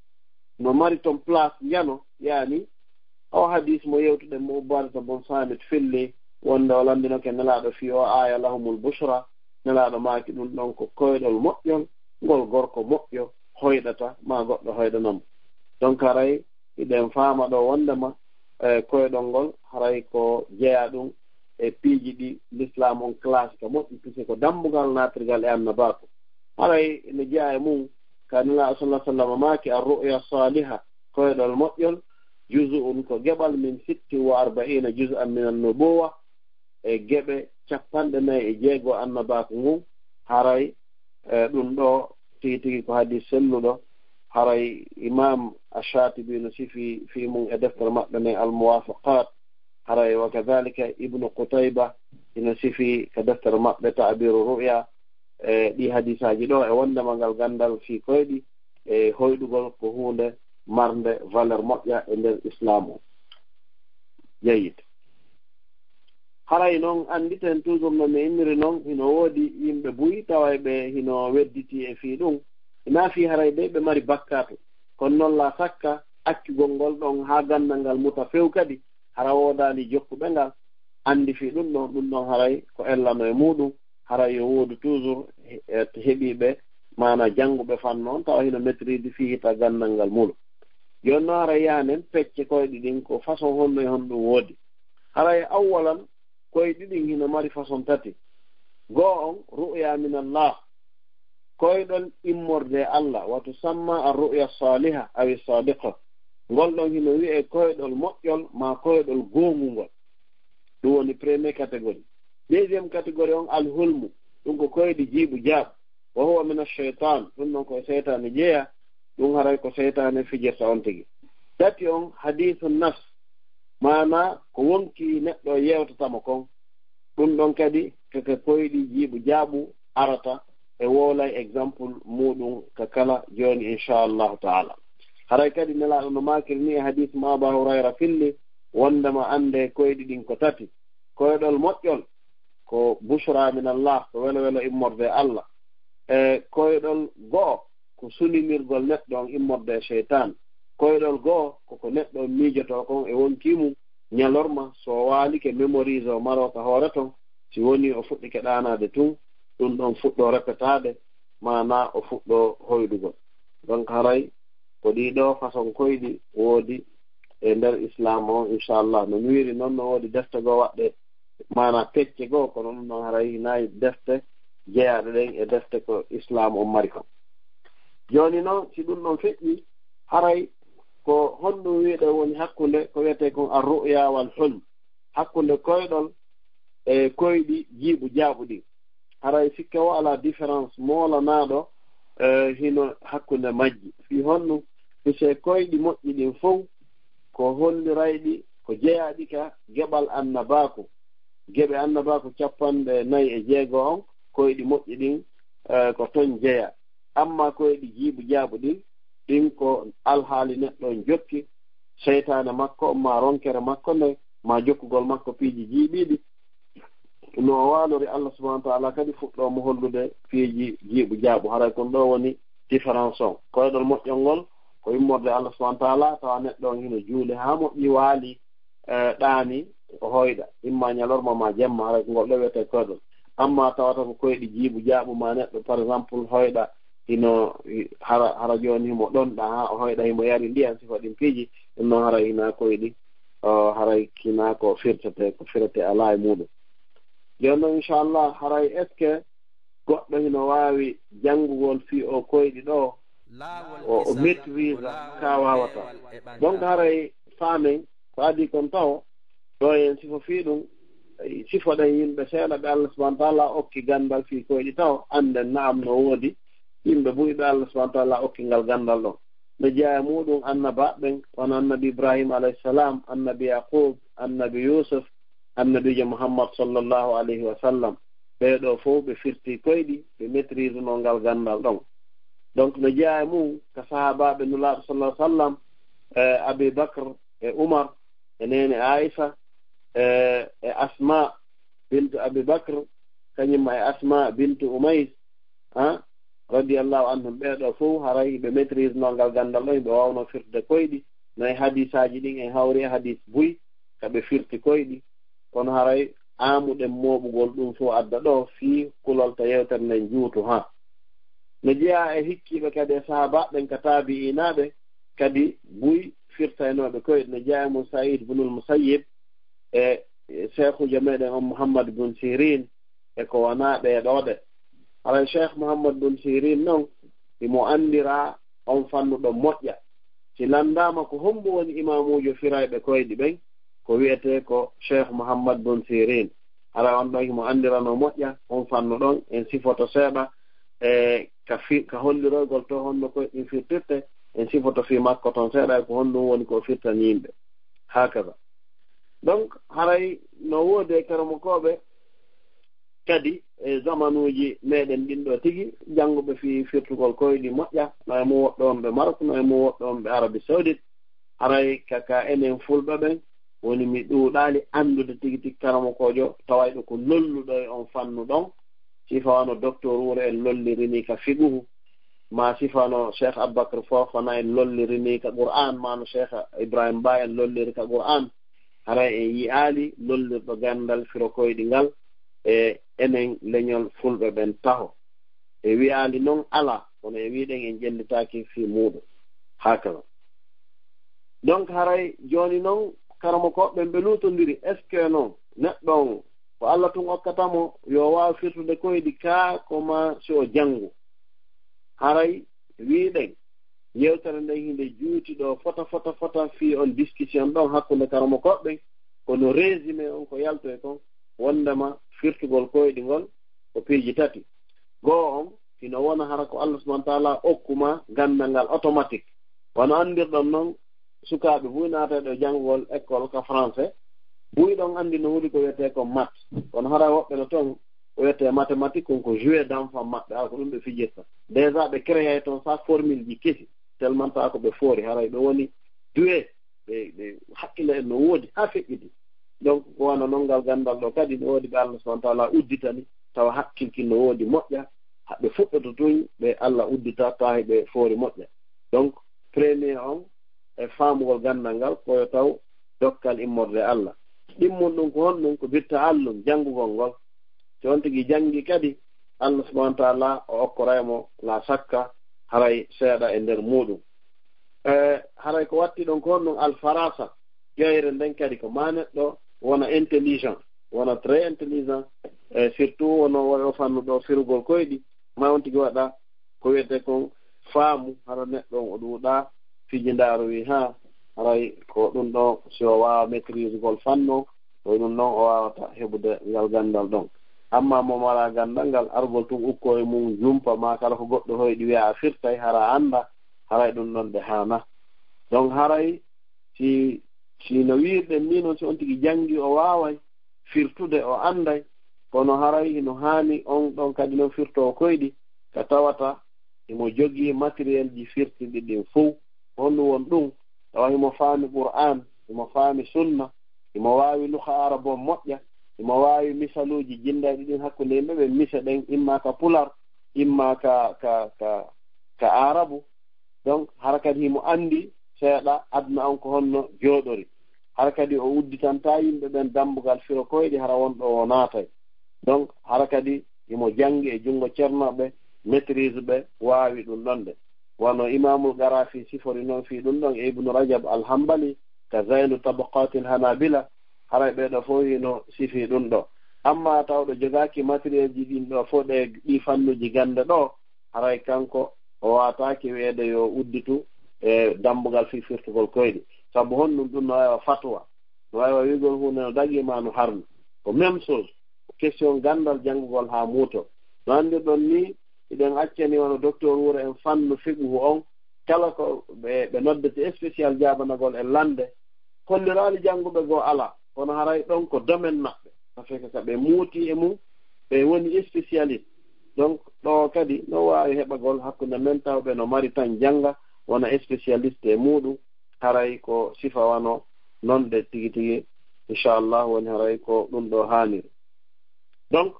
no mari ton place njano, yaani, o hadis mo yewtuɗen mo ubbaade to Bon Samit filli, wonde o lanndinoke Nelaaɗo fii o aaya, "Lahumul bushra", Nelaaɗo maaki ɗum ɗon ko koyɗol moƴƴol, ngol gorko moƴƴo hoyɗata, maa goɗɗo hoyɗana mo. Donc, haray hiɗen faama ɗo wondema, e, koyɗol ngol, haray ko jeyaa ɗum e piiji ɗi l'islam on classe ka moƴƴi, puisque ko dambugal naatirgal e annabaaku. Haray ene jeyaa e mum, ka Nelaaɗo sallallahu alaihi wasallam maaki, "Ar-ru'ya saliha", koyɗol moƴƴol, "juz'un", ko geɓal, "min sitti wa arba'ina juz'an min an-nubuwa", e geɓe capanɗe nayi e jeego annabaaku ngun. Haray, e, ɗum ɗo tigi tigi ko hadis selluɗo. Haray Imam Ash-Shatibi no sifi fii mum e deftere maɓɓe nden Al-Muwafaqat. Haray wa kadhalika Ibnu Qutayba ino sifi ka deftere maɓɓe Ta'biru Ru'ya, e ɗi hadisaaji ɗo e wondema ngal gandal fii koyɗi e hoyɗugol ko huunde marnde valeur moƴƴa e nder Islam o. Jayid. Haray non annditen toujours no mi inniri non, hino woodi yimɓe buy taway ɓe hino wedditi e fii ɗum. Hinaa fii haray ɓe, ɓe mari bakkaatu. Kono non la sakka accugol ngol ɗon haa gandal ngal muta few kadi, hara woodaani jokkuɓe ngal anndi fii ɗum ɗon, ɗum ɗon haray ko ellano e muuɗum, haray yo woodu toujours he-, e-, heɓiiɓe, maana jannguɓe fannu on, tawa hino maîtrise fii hita gandal ngal muɗum. Jooni non haray yaanen pecce koyɗi ɗin, ko façon honno e honɗum woodi. Haray awwalan, koyɗi ɗin hino mari façon tati. Goo on, ru'ya min Allah, koyɗol immorde e Allah, wa tusamma ar-ru'ya saliha aw sadiqa. Ngol ɗon hino wi'ee koyɗol moƴƴol maa koyɗol goongungol. Ɗum woni premier catégorie. Deuxième catégorie on, al-hulmu, ɗum ko koyɗi jiiɓu jaaɓu. Wa huwa min ash-shaytan, ɗum ɗon ko e seytaane jeyaa, ɗum haray ko seytaane fijirta on tigi. Tati on, hadithu nafs, maana ko wonki neɗɗo yewtata mo kon. Ɗum ɗon kadi ko ka koyɗi jiiɓu jaaɓu arata, e wowlay exemple muuɗum ka kala jooni, inchallahu ta'ala. Haray kadi Nelaaɗo no maakiri ni e hadis mo Aba Hurayra filli, wondema anndee koyɗi ɗin ko tati. Koyɗol moƴƴol, ko bushra min Allah, ko welo welo immorde e Allah. E koyɗol go'o, ko suninirgol neɗɗo on immorde e seytaan. Koyɗol go'o, ko ko neɗɗo on miijotoo kon e wonkii mum, ñalorma, so o waalike, mémorise o maroo ka hoore ton, si wonii o fuɗɗike ɗaanaade tun, ɗum ɗon fuɗɗoo repetaade, maanaa o fuɗɗoo hoyɗugol. Donc, haray ko ɗii ɗoo façon koyɗi woodi e nder Islaam o, inchallah. No mi wiiri noon, no woodi defte goo waɗɗe, maanaa pecce goo, kono ɗum ɗon haray hinaayi defte jeyaaɗe ɗen e defte ko Islaam on mari kon. Jooni noon, si ɗum ɗon feƴƴi, haray Ko honɗum wi'uɗen woni hakkunde ko wiyetee kon arru'ya wal hulm, hakkunde koyɗol e koyɗi jiiɓu jaaɓuɗi? Haray sikke o alaa différence moolanaaɗo, eh, hino hakkunde majji. Fii honɗum? Fii se koyɗi moƴƴi ɗin fow ko hollirayɗi, ko jeyaaɗi ka geɓal annabaaku. Geɓe annabaaku cappanɗe nayi e jeego on, koyɗi moƴƴi ɗin, eh, ko ton jeyaa. Amma koyɗi jiiɓu jaaɓu ɗin, ɗin ko alhaali neɗɗo on jokki, seytaane makko, maa ronkere makko nden, maa jokkugol makko piiji jiiɓiiɗi. No o waalori Allah subhanahu wa ta'ala kadi fuɗɗoo mo hollude piiji jiiɓu jaaɓu. Haray kon ɗoo woni différence on. Koyɗol moƴƴol ngol ko immorde Allah subhanahu wa ta'ala, tawa neɗɗo on hino juuli haa moƴƴi, waali, eh, ɗaani, o hoyɗa. Imma ñalorma maa jemma, haray ko ngol ɗoo wiyetee koyɗol. Amma tawata ko koyɗi jiiɓu jaaɓu maa neɗɗo, par exemple, hoyɗa hino, hara, hara jooni himo ɗonɗa haa o hoyɗa himo yari ndiyan, sifa ɗin piiji, ɗum noon haray hinaa koyɗi, o, haray hinaa ko firtetee, ko firetee alaa e muuɗum. Jooni noon, inchallah, haray est-ce que goɗɗo hino waawi janngugol fii o koyɗi ɗoo, o, o maîtrise ka waawata? Donc, haray faamen ko adii kon tawo, ɗoo en sifo fii ɗum, sifoɗen yimɓe seeɗa ɓe Allah subhanahu wa ta'ala okki ganndal fii koyɗi tawo, annden na'am no woodi yimɓe buy ɓe Allah subhanahu wa ta'ala okki ngal ganndal ɗon. No jeyaa e muuɗum annabaaɓe ɓen, wano annabi Ibrahim alayhi salam, annabi Yaqub, annabi Yusuf, annabiijo Muhammad sallallahu alayhi wa sallam. Ɓee ɗoo fow ɓe firti koyɗi, ɓe maîtrise no ngal ganndal ɗon. Donc, no jeyaa e mum ka sahaabaaɓe Nulaaɗo sallallahu alayhi wa sallam, e Abi Bakr, e Umar, e neene Aisha, e, e Asma bintu Abi Bakr, kañum ma e Asma bintu Umays, ha, radiyallahu anhum. Ɓee ɗoo fow haray ɓe maîtrise no ngal ganndal ɗon, ɓe waawno firtude koyɗi, no e hadisaaji ɗin en hawri e hadis buy, ka ɓe firti koyɗi. Kono haray aamuɗen mooɓugol ɗum fow adda ɗoo fii kulol ta yewtere nden juutu haa. No jeyaa e hikkiiɓe kadi e sahaabaaɓe ɓen ka taabi'iinaaɓe kadi buy firtaynooɓe koyɗi. No jeyaa e mum Sa'iid ibnul Musayyib e, e seekhuujo meɗen on Muhammad bun Sirin e ko wanaa ɓee ɗoo ɗe. Haray Cheikh Muhammad bun Sirin non, himo anndiraa on fannu ɗon moƴƴa. Si lanndaama ko hommbo woni imaamuujo firayɓe koyɗi ɓen, ko wi'etee ko Cheikh Muhammad bun Sirin. Haray on ɗon himo anndiranoo moƴƴa on fannu ɗon, en sifoto seeɗa, e ka fi-, ka holliroygol to honno koyɗi ɗin firtirte, en sifoto fii makko ton seeɗa e ko honɗum woni ko o firtani yimɓe. Haakaza. Donc, haray no woodi e karamokooɓe kadi e zamanuuji meɗen ɗin ɗoo tigi, jannguɓe fii firtugol koyɗi moƴƴa, no e mum woɓɓe wonɓe Maroc, no e mum woɓɓe wonɓe Arabie Saoudite. Haray ka, ka enen Fulɓe ɓen woni mi ɗuuɗaali anndude tigi tigi karamokoojo tawayɗo ko lolluɗo e on fannu ɗon. Sifa wano docteur Wuro en lolliri ni ka fiqhu, maa sifa no Cheikh Abubakar Fofana en lolliri ni ka Qur'an, maa no Cheikh Ibrahim Ba en lolliri ka Qur'an. Haray en yi'aali lollirɗo ganndal firo koyɗi ngal e enen leñol Fulɓe ɓen taho. E wi'aali non alaa, kono e wi'ɗen en ƴellitaaki fii muuɗum. Haakaza. Donc, haray jooni non, karamokooɓe ɓen ɓe luutondiri, est-ce que non, neɗɗo on, ko Allah tun okkata mo, yo waaw firtude koyɗi kaa, ko maa si o janngu? Haray wi'ɗen, yewtere nden hinde juuti ɗoo fota, fota, fota fii on discussion ɗon hakkunde karamokooɓe ɓen, kono résumé on ko yaltoy kon, wonndema firtugol koyɗi ngol ko piiji tati. Goo on, hino wona hara ko Allah subhanahu wa ta'ala okku ma ganndal ngal automatique. Wano anndirɗon non, sukaaɓe buy naatayɓe janngugol école ka français, buy ɗon anndi no woni ko wiyetee ko maths. Kono hara woɓɓe no ton, ko wiyetee mathématique, kon ko jeu d'enfant maɓɓe, haa ko ɗum ɓe fijirta. Déjà ɓe créé ton sa formule ji kesi, tellement ta ko ɓe foori, haray ɓe woni doué, ɓe, ɓe hakkille en no woodi, haa feƴƴiti. Donc, ko wano non ngal ganndal ɗoo kadi, no woodi ɓe Allah subhanahu wa ta'ala udditani, tawa hakkille kin no woodi moƴƴa, haa ɓe fuɗɗoto tun, ɓe Allah uddita, tawa ɓe foori moƴƴa. Donc, premier on, e faamugol ganndal ngal, ko yo taw dokkal immorde e Allah. Ɗimmun ɗum ko honɗum? Ko bitta allum, janngugol ngol. Si on tigi janngi kadi, Allah subhanahu wa ta'ala o okkoray mo la sakka, haray seeɗa e nder muuɗum. E, haray ko watti ɗon ko honɗum? Al farasa. Ƴoyre nden kadi ko maa neɗɗo wona intelligent, wona très intelligent, e surtout wono o fannu ɗoo firugol koyɗi, maa on tigi waɗa ko wiyetee kon faamu, hara neɗɗo on o ɗuuɗaa fijindaaru wi haa haray ko ɗum ɗo, si o waawa maîtrisegol fannu, ko ɗum ɗon o waawata heɓude ngal ganndal ɗon. Amma mo mara ganndal ngal, argol tun ukko e mum jumpa, ma kala ko goɗɗo hoyɗi wi'a a firtay, hara a annda, haray ɗum ɗon de haana. Donc haray si, si no wi'irɗen ni noon, si on tigi janngi, o waaway firtude, o annday, kono haray hino haani on ɗon kadi no firtoo koyɗi, ka tawata himo jogii matériel ji firtirɗi ɗin fow. Honɗum won ɗum? Tawa himo faami Qur'aan, himo faami Sunna, himo waawi luqa Arab on moƴƴa, himo waawi misaluuji jinndayɗi ɗin hakkunde yimɓe ɓe, mise ɗen, imma ka Pular, imma ka, ka, ka, ka Aarabu. Donc hara kadi himo anndi seeɗa aduna on ko honno jooɗori. Hara kadi o udditantaa yimɓe ɓen dambugal firo koyɗi, hara won ɗo o naatay. Donc hara kadi himo janngi e junngo ceernooɓe, maîtrise ɓe waawi ɗum ɗon de. Wano Imaamul Garaafi sifori noon fii ɗum ɗon, e Ibnu Rajab Al-Hambali ka Zaynu Tabaqaatil Hanaabila, haray ɓee ɗo fow hino sifii ɗum ɗo. Amma tawɗo jogaaki matériel ji ɗin ɗo fow, ɗe, ɗi fannuuji gannde ɗo, haray kanko o waataaki wi'eede yo udditu e dambugal fii firtugol koyɗi. Sabu honɗum? Ɗum no waawi wa fatwa, no waawi wa wi'ugol huunde no dagii ma no harmi. Ko même chose, ko question ganndal janngugol haa muuto. No anndirɗon ni, hiɗen accani wano docteur wuro en fannu fiqhu on, kala ko ɓe, ɓe noddete spécial jaabanagol e lannde, holliraali jannguɓe goo alaa, kono haray ɗon ko domaine maɓɓe. Parce que ka ɓe muuti e mum, ɓe woni spécialiste. Donc ɗo kadi no waawi heɓagol hakkunde men tawɓe no mari tan jannga, wona spécialiste e muuɗum, haray ko sifa wano non ɗe tigi tigi, inchallah, woni haray ko ɗum ɗo haaniri. Donc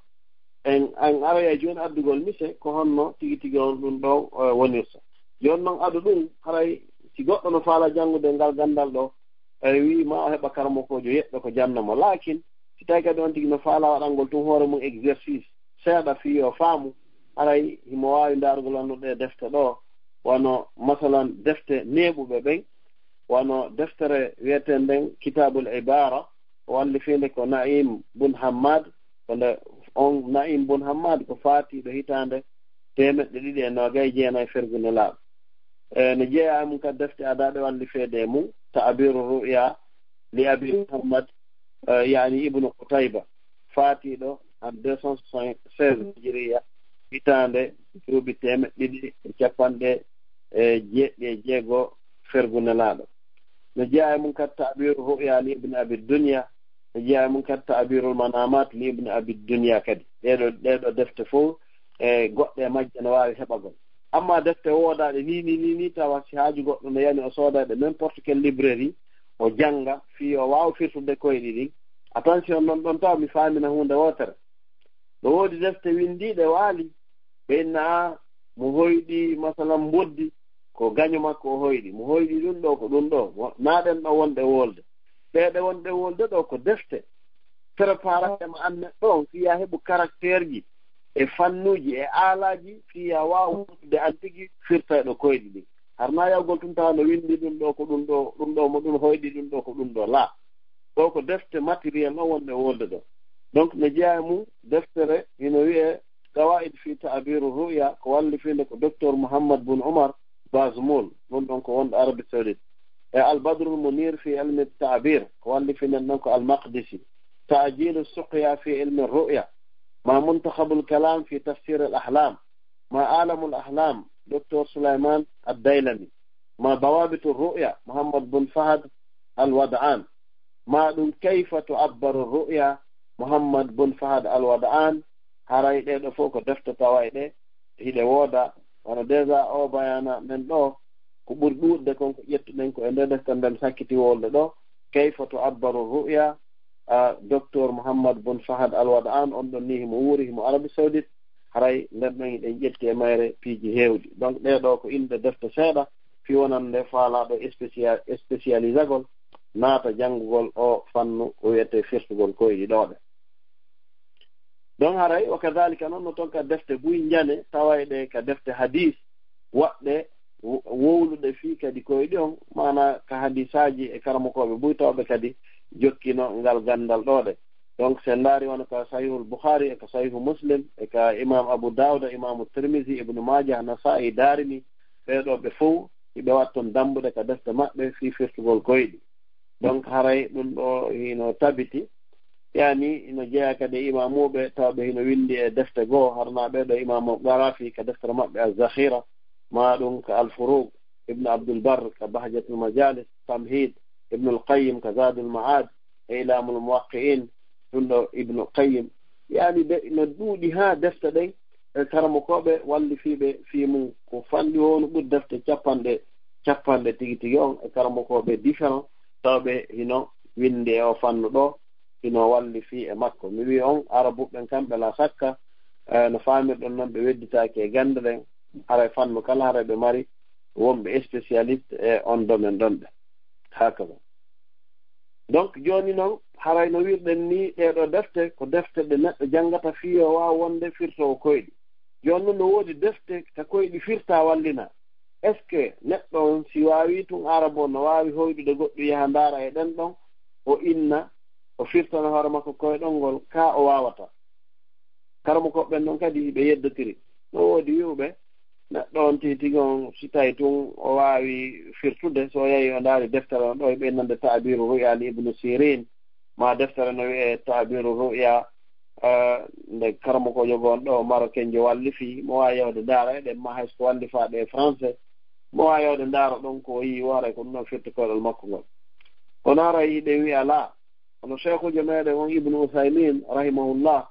en, en aroyay jooni addugol mise ko honno tigi tigi on ɗum ɗo, eh, wonirta. Jooni non adu ɗum, haray si goɗɗo no faala janngude ngal ganndal ɗo, e wi'i ma o heɓa karamokoojo yeɗɗo ko janna mo. Laakin si tawi kadi on tigi no faala waɗangol tun hoore mum exercice seeɗa fii yo faamu, haray himo waawi ndaarugol wano ɗe defte ɗo, wano masalan defte neeɓuɓe ɓen, wano deftere wi'eteenden Kitaabul Ibaara, ko wallifiinde ko Na'im Bun Hammad, ko nde on Na'im Bun Hammad ko faatiiɗo hitaande teemeɗɗe ɗiɗi e noogay jeenay fergu Nelaaɗo. E, no jeyaa e mum kadi defte adaaɗe wallifeede e mum, Ta'biru Ru'ya li Abi Muhammad, e, yaani Ibnu Qutayba, faatiiɗo en deux cent soixante-seize Hijiriya, hitaande duuɓi teemeɗɗe ɗiɗi e capanɗe e jeeɗiɗi e jeego fergu Nelaaɗo. No jeyaa e mum kadi Ta'biru Ru'ya li Ibn Abi Dunya, no jeyaa e mum kadi Ta'birul Manamat li Ibn Abi Dunya kadi. Ɗeeɗo, ɗeeɗo defte fow e goɗɗe e majje no waawi heɓagol. Amma defte woodaaɗe ni, ni, ni, ni tawa si haaju goɗɗo no yani o sooda ɗe n'importe quelle librairie, o jannga fii o waawa firtude koyɗi ɗin. Attention non ɗon tawa mi faamina huunde wootere. No woodi defte winndiiɗe waali, ɓe inna a mo hoyɗi masalan mboddi, ko gaño makko o hoyɗi, mo hoyɗi ɗum ɗo, ko ɗum ɗo, mo, naa ɗen ɗo wonɗe wolde. Ɗee ɗe wonɗe wolde ɗo ko defte préparation mo an neɗɗo on, fii ya heɓu caractère ji e fannuuji e aalaaji, fii ya waawa wondude an tigi firtayɗo koyɗi ɗin. Har naa yawgol tun tawa no winndi ɗum ɗo ko ɗum ɗo, ɗum ɗo mo ɗum hoyɗi, ɗum ɗo ko ɗum ɗo. Laa. Ɗo ko defte matériel on wonɗe wolde ɗo. Donc no jeyaa e mum deftere hino wi'ee Qawaid fi Ta'bir Ru'ya, ko wallifiinde ko Docteur Muhammad bun Umar Bazmul, ɗum ɗon ko wonɗo Arabie Saoudite. E Al Badrul Munir fi Ilmi Ta'bir, ko wallifiinde ɗon ko Al Maqdisi. Ta'jilu Suqya fi Ilmi Ru'ya, ma Muntakhabul Kalam fi Tafsir Al Ahlam, ma Alamul Ahlam, Docteur Sulaiman Ad-Dailami, ma Dawabitu Ru'ya, Muhammad bun Fahad Al Wad'an, ma ɗum Kayfa Tu'abbaru Ru'ya, Muhammad bun Fahad Al Wad'an. Haray ɗee ɗo fow ko defte tawayɗe hiɗe wooda. Wano déjà o bayana men ɗo, ko ɓuri ɗuuɗde kon ko ƴettuɗen ko e nder defte nden sakkiti wolde ɗo, Kayfa Tu'abbaru Ru'ya, a, Docteur Muhammad bun Fahad Al Wad'an, on ɗon ni himo wuuri, himo Arabie Saoudite. Haray nden ɗon hiɗen ƴetti e mayre piiji heewɗi. Donc ɗee ɗo ko inɗe defte seeɗa, fii wonande faalaaɗo spécia-, spécialisagol, naata janngugol o fannu ko wi'etee firtugol koyɗi ɗoo ɗe. Donc haray, wa kadhalika, noon no toon ka defte buy njane, tawayɗe ka defte hadis, waɗɗe wo-, wowluɗe fii kadi koyɗi on, maana ka hadisaaji e karamokooɓe buy tawɓe kadi jokkino ngal ganndal ɗoo ɗe. Donc, si en ndaari wano ka Sahihul Bukhari, e ka Sahihu Muslim, e ka Imam Abu Dawuda, Imamu Tirmidhi, Ibnu Majah, Nasa'i, Darimi, ɓee ɗoo ɓe fow, hiɓe waɗa toon dammbuɗe ka defte maɓɓe fii firtugol koyɗi. Donc haray ɗum ɗo hino tabiti, yaani hino jeyaa kadi e imamuuɓe tawɓe hino winndi e defte goo, harnaa ɓee ɗo Imaamu Qarafi ka deftere maɓɓe Az-Zakhira, maa ɗum ka Al-Furuq, Ibn Abdul Barr ka Bahjatul Majalis, Tamhid, Ibnul Qayyim ka Zadul Ma'ad, e Ilamul Muwaqqi'in, ɗum ɗo Ibnu Qayyim. Yaani de, no ɗuuɗi haa defte ɗen, e karamokooɓe wallifiiɓe fii mum, ko fanɗi wonu ɓuri defte capanɗe, capanɗe tigi tigi on, e karamokooɓe différent, tawɓe hino winndi e o fannu ɗo, hino wallifii e makko. Mi wi'i on, Arabuɓe ɓen kamɓe la sakka, eh, no faamirɗon non ɓe wedditaaki e gannde ɗen, haray fannu kala haray ɓe mari wonɓe spécialiste e on domaine ɗon ɓe. Hakaza. Donc jooni non, haray no wirɗen ni, ɗee ɗoo defte ko defte ɗe neɗɗo janngata fii o waawa wonde firtoowo koyɗi. Jooni non no woodi defte ka koyɗi firtaa wallina. Est-ce que neɗɗo on si waawii tun Arabu on no waawi hoyɗude goɗɗum yaha ndaara e ɗen ɗon, o inna, o firtana hoore makko koyɗol ngol, kaa o waawataa? Karamokooɓe ɓen non kadi ɓe yeddotiri. No woodi wi'uɓe, neɗɗo on tigi tigi on, si tawi tun o waawi firtude, so o yahi o ndaari deftere on ɗo, ɓe innande Ta'biru Ru'ya li Ibnu Sirin, maa deftere no wi'ee Ta'biru Ru'ya, eh, nde karamokoojo goo on ɗo Marokenjo wallifi, mo waawi yahude ndaara e ɗen, maa hay so ko wallifaaɗe e français, mo waawi yahude ndaara ɗon ko o yi'i, o haray ko ɗum ɗon firti koyɗol makko ngol. Kono haray hiɗen wi'a laa, Hono Sheykhuujo meɗen on Ibnu Usaymin, rahimahullah,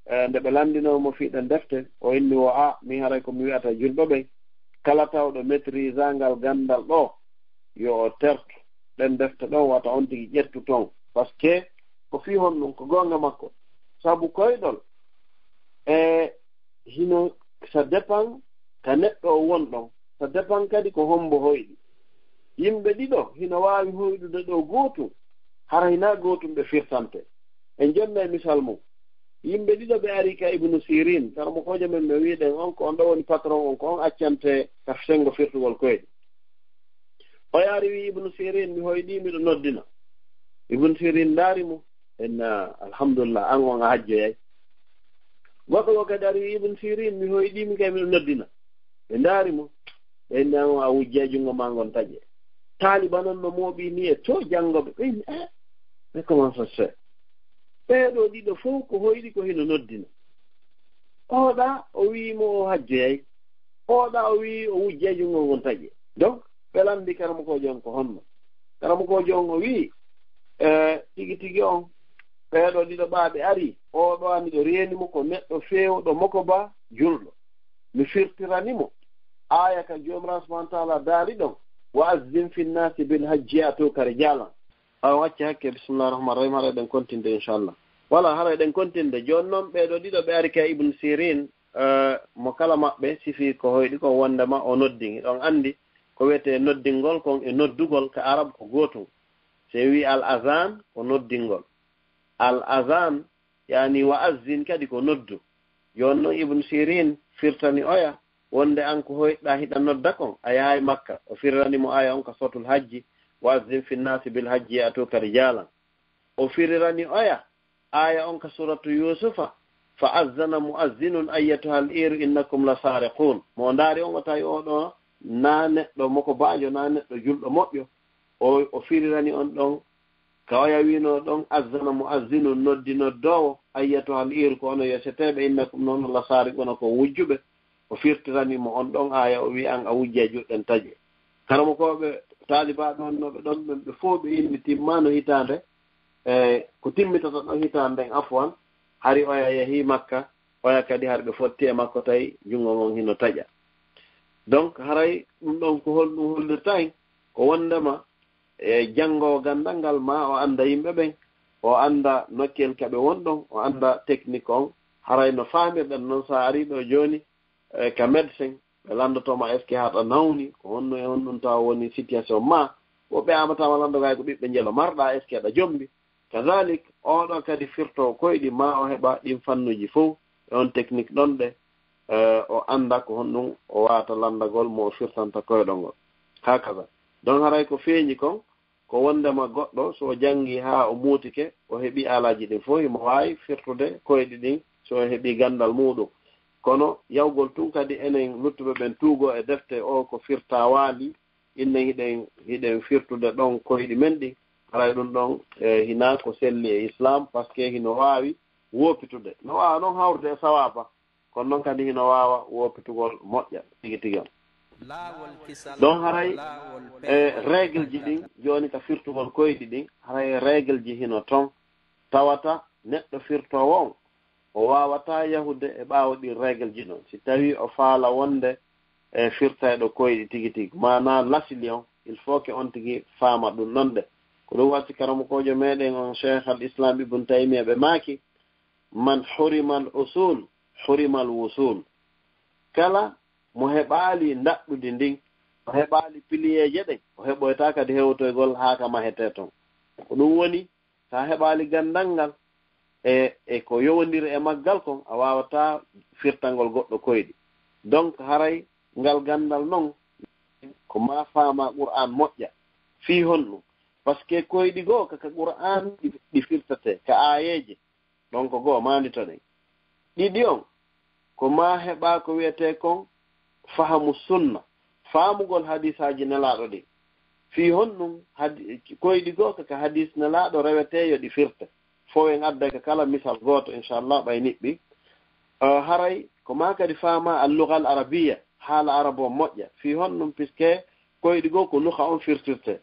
eh, nde ɓe lanndinoo mo fii ɗen defte, o inni wo, a, min haray ko mi wi'ata julɓe ɓen, kala tawɗo maîtrisangal ganndal ɗo, yo o tertu ɗen defte ɗon, wata on tigi ƴettu ton. Parce que ko fii honɗun? Ko goonga makko. Sabu koyɗol, e hino, ça dépend ka neɗɗo on wonɗon, ça dépend kadi ko hombo hoyɗi. Yimɓe ɗiɗo hino waawi hoyɗude ɗo gootun, hara hinaa gootun ɓe firtante. En jonnay misal mun. Yimɓe ɗiɗo ɓe ari ka Ibnu Sirin, karamokoojo men, mi wi'ɗen on ko on ɗo woni patron on, ko on accante ka senngo firtugol koyɗi. O yaari wi'i Ibnu Sirin, mi hoyɗii, miɗo noddina. Ibnu Sirin ndaari mo, inna, alhamdulillah, an on a hajjoyay. Goɗɗo goo kadi ari wi'i Ibnu Sirin, mi hoyɗii, min kay miɗo noddina. Ɓe ndaari mo, ɓe inni, an on a wujjay junngo maa ngon taƴe. Taaliba non no mooɓii ni e to janngoɓe, ɓe inni, eh, mais comment ça se fait? Ɓee ɗoo ɗiɗo fow ko hoyɗi ko hino noddina. Ooɗa o wi'i mo o hajjoyay. Ooɗa o wi'i o wujjay junngo ngon taƴe. Donc, ɓe lanndi karamokoojo on ko honno. Karamokoojo on o wi'i, eh, tigi tigi on, ɓee ɗoo ɗiɗo ɓaa ɓe ari, oo ɗoo a miɗo reeni mo ko neɗɗo feewɗo moko ba julɗo. Mi firtirani mo aaya ka Joomiraaɗo subhaanahu wa ta'aala daali ɗon, wa azzin fi nnaasi bil hajji ya'tuuka rijaalan. Awa, wacce hakke, bismillaahi rahmaani rahiim, haray ɗen kontinde, inchallah. Wala, haray ɗen kontinde. Jooni non, ɓee ɗoo ɗiɗo ɓe ari ka Ibn Sirin, eh, mo kala maɓɓe sifi ko hoyɗi kon wondema o noddin. Hiɗon anndi ko wi'etee noddingol kon e noddugol ka Arab ko gootun. Si en wi'i al azan ko noddingol. Al azan, yaani wa azzin kadi ko noddu. Jooni non Ibn Sirin firtani oya, wonde an ko hoyɗaa hiɗa nodda kon, a yahay Makka. O firirani mo aaya on ka Suratul Hajji, wa azzin fi nnaasi bil hajji ya'tuuka rijaalan. O firirani oya aaya on ka Suratu Yuusufa, fa azzana mu'azzinun ayyatuhal iiru innakum la saariquun. Mo ndaari on o tawi oo ɗoo naa neɗɗo moko baajo, naa neɗɗo julɗo moƴƴo. O, o firirani on ɗon, ka oya wi'unoo ɗon, azzana mu'azzinun, noddi noddoowo, ayyatuhal iiru, ko onon yeseteeɓe, innakum, non la saariquuna, ko wujjuɓe. O firtirani mo on ɗon aaya, o wi'i an a wujjay juuɗe ɗen taƴe. Karamokooɓe, taalibaaɓe wonnooɓe ɗon ɓen, ɓe fow ɓe inni timmaano hitaande, e ko timmitata ɗon hitaande nden, afwan, hari oya yahii Makka, oya kadi hari ɓe fotti e makko tawi junngo ngon hino taƴa. Donc, haray ɗum ɗon ko holɗum hollirta en? Ko wondema e janngoowo ganndal ngal, maa o annda yimɓe ɓen, o annda nokkel ka ɓe wonɗon, o annda technique on. Haray no faamirɗen non, so a arii ɗoo jooni, e, ka médecin, ɓe lanndotoo ma est-ce que haɗa nawni, ko honno e honɗum tawa woni situation ma. Woɓɓe amata ma lanndo gay ko ɓiɓɓe njelo marɗa, est-ce que aɗa jombi? Kadalik, oo ɗoo kadi firtoowo koyɗi, maa o heɓa ɗin fannuuji fow e on technique ɗon ɗe, eh, o annda ko honɗum o waawata lanndagol mo o firtanta koyɗol ngol. Hakaza. Donc, haray ko feeñi kon, ko wondema goɗɗo, so o janngii haa o muutike, o heɓii aalaaji ɗin fow, himo waawi firtude koyɗi ɗin, so o heɓii ganndal muuɗum. Kono, yawgol tun kadi enen luttuɓe ɓen tuugoo e defte o ko firtaa waali, innen hiɗen hiɗen firtude ɗon koyɗi men ɗin, haray ɗum ɗon e hinaa ko selli e Islam, parce que hino waawi woopitude. No waawa noon hawrude e sawaaba, kono noon kadi hino waawa woopitugol moƴƴa tigi tigi on. Ɗon haray e règle ji ɗin, jooni ka firtugol koyɗi ɗin, haray e règle ji hino ton, tawata neɗɗo firtoowo on, o waawataa yahude e ɓaawo ɗin règle ji ɗon. Si tawii o faala wonde e firtayɗo koyɗi tigi tigi, maanaa lasli on, il faut que on tigi faama ɗum ɗon de. Ko ɗum waɗi karamokoojo meɗen on, Cheikh al Islam Ibn Taymiya, ɓe maaki, "Man hurimal usul, hurimal wusul." Kala mo heɓaali ndaɗɗudi ndin, o heɓaali piliyeeje ɗen, o heɓoytaa kadi hewtoygol haa ka mahetee ton. Ko ɗum woni, so a heɓaali ganndal ngal e, e ko yowondiri e maggal kon, a waawataa firtangol goɗɗo koyɗi. Donc, haray ngal ganndal non, ko maa faamaa Qur'aan moƴƴa. Fii honɗum? Parce que koyɗi goo ka, ka Qur'aan ɗi, ɗi firtetee, ka aayeeje. Ɗon ko goo, maanditoɗen. Ɗiɗi on, ko maa heɓaa ko wi'etee kon fahamu sunna, faamugol hadiisaaji Nelaaɗo ɗin. Fii honɗum hadi-, koyɗi goo ka, ka hadiis Nelaaɗo rewetee yo ɗi firte? Fow en adday ka kala misal gooto, inchallah, ɓay niɓɓi. Eh, haray ko maa kadi faamaa al-lugha al-arabiyya, haala arabo moƴƴa. Fii honɗum? Puisque koyɗi goo ko lugha on firtirtee.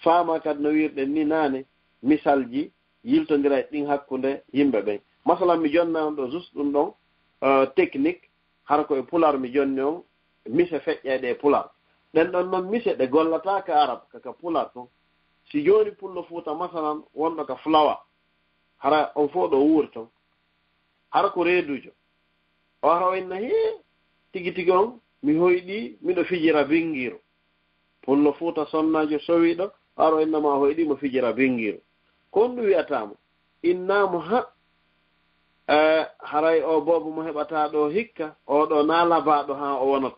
Faamaa kadi no wi'irɗen ni naane, misalji, yiltondiray ɗin hakkunde yimɓe ɓen. Masalan, mi jonna on ɗo juste ɗum ɗon, eh, technique, hara ko e Pulaar mi jonni on, mise feƴƴayɗe e Pulaar. Ɗen ɗon non mise ɗe gollataa ka Arab, ka, ka Pulaar ton. Si jooni Pullo Fuuta, masalan, wonɗo ka Fulawa, hara on fow ɗo wuuri ton. Hara ko reeduujo. O ara o inna, "Hee, tigi tigi on, mi hoyɗii, miɗo fijira binngiiru." Pullo Fuuta sonnaajo sowiiɗo, o ara o inna ma o hoyɗii mo fijira binngiiru. Ko honɗum wi'ataa mo? Innaa mo, "Ha, eh, haray o boobo mo heɓataa ɗoo hikka, oo ɗoo naa labaaɗo haa o wonata."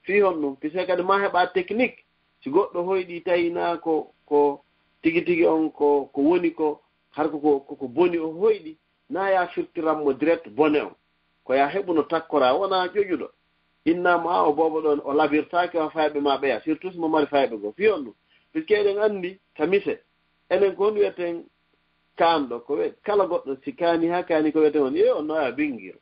Fii honɗum? Puisque kadi maa heɓaa technique. Si goɗɗo hoyɗii tawi naa ko, ko tigi tigi on ko, ko woni ko, har ko, ko, ko, ko boni o hoyɗi, naa yaa firtiran mo direct bone on. Ko yaa heɓu no takkoraa, wonaa ƴoƴuɗo. Innaa mo, "A, o boobo ɗon, o labirtaake wa fayɓe maa ɓeya, surtout si mo mari fayɓe goo." Fii honɗum? Puisque eɗen anndi ka mise, enen ko honɗum wi'eten kaanɗo? Ko we-, kala goɗɗo si kaani haa kaani ko wi'eten on, "Ee, on no yaa binngiiru."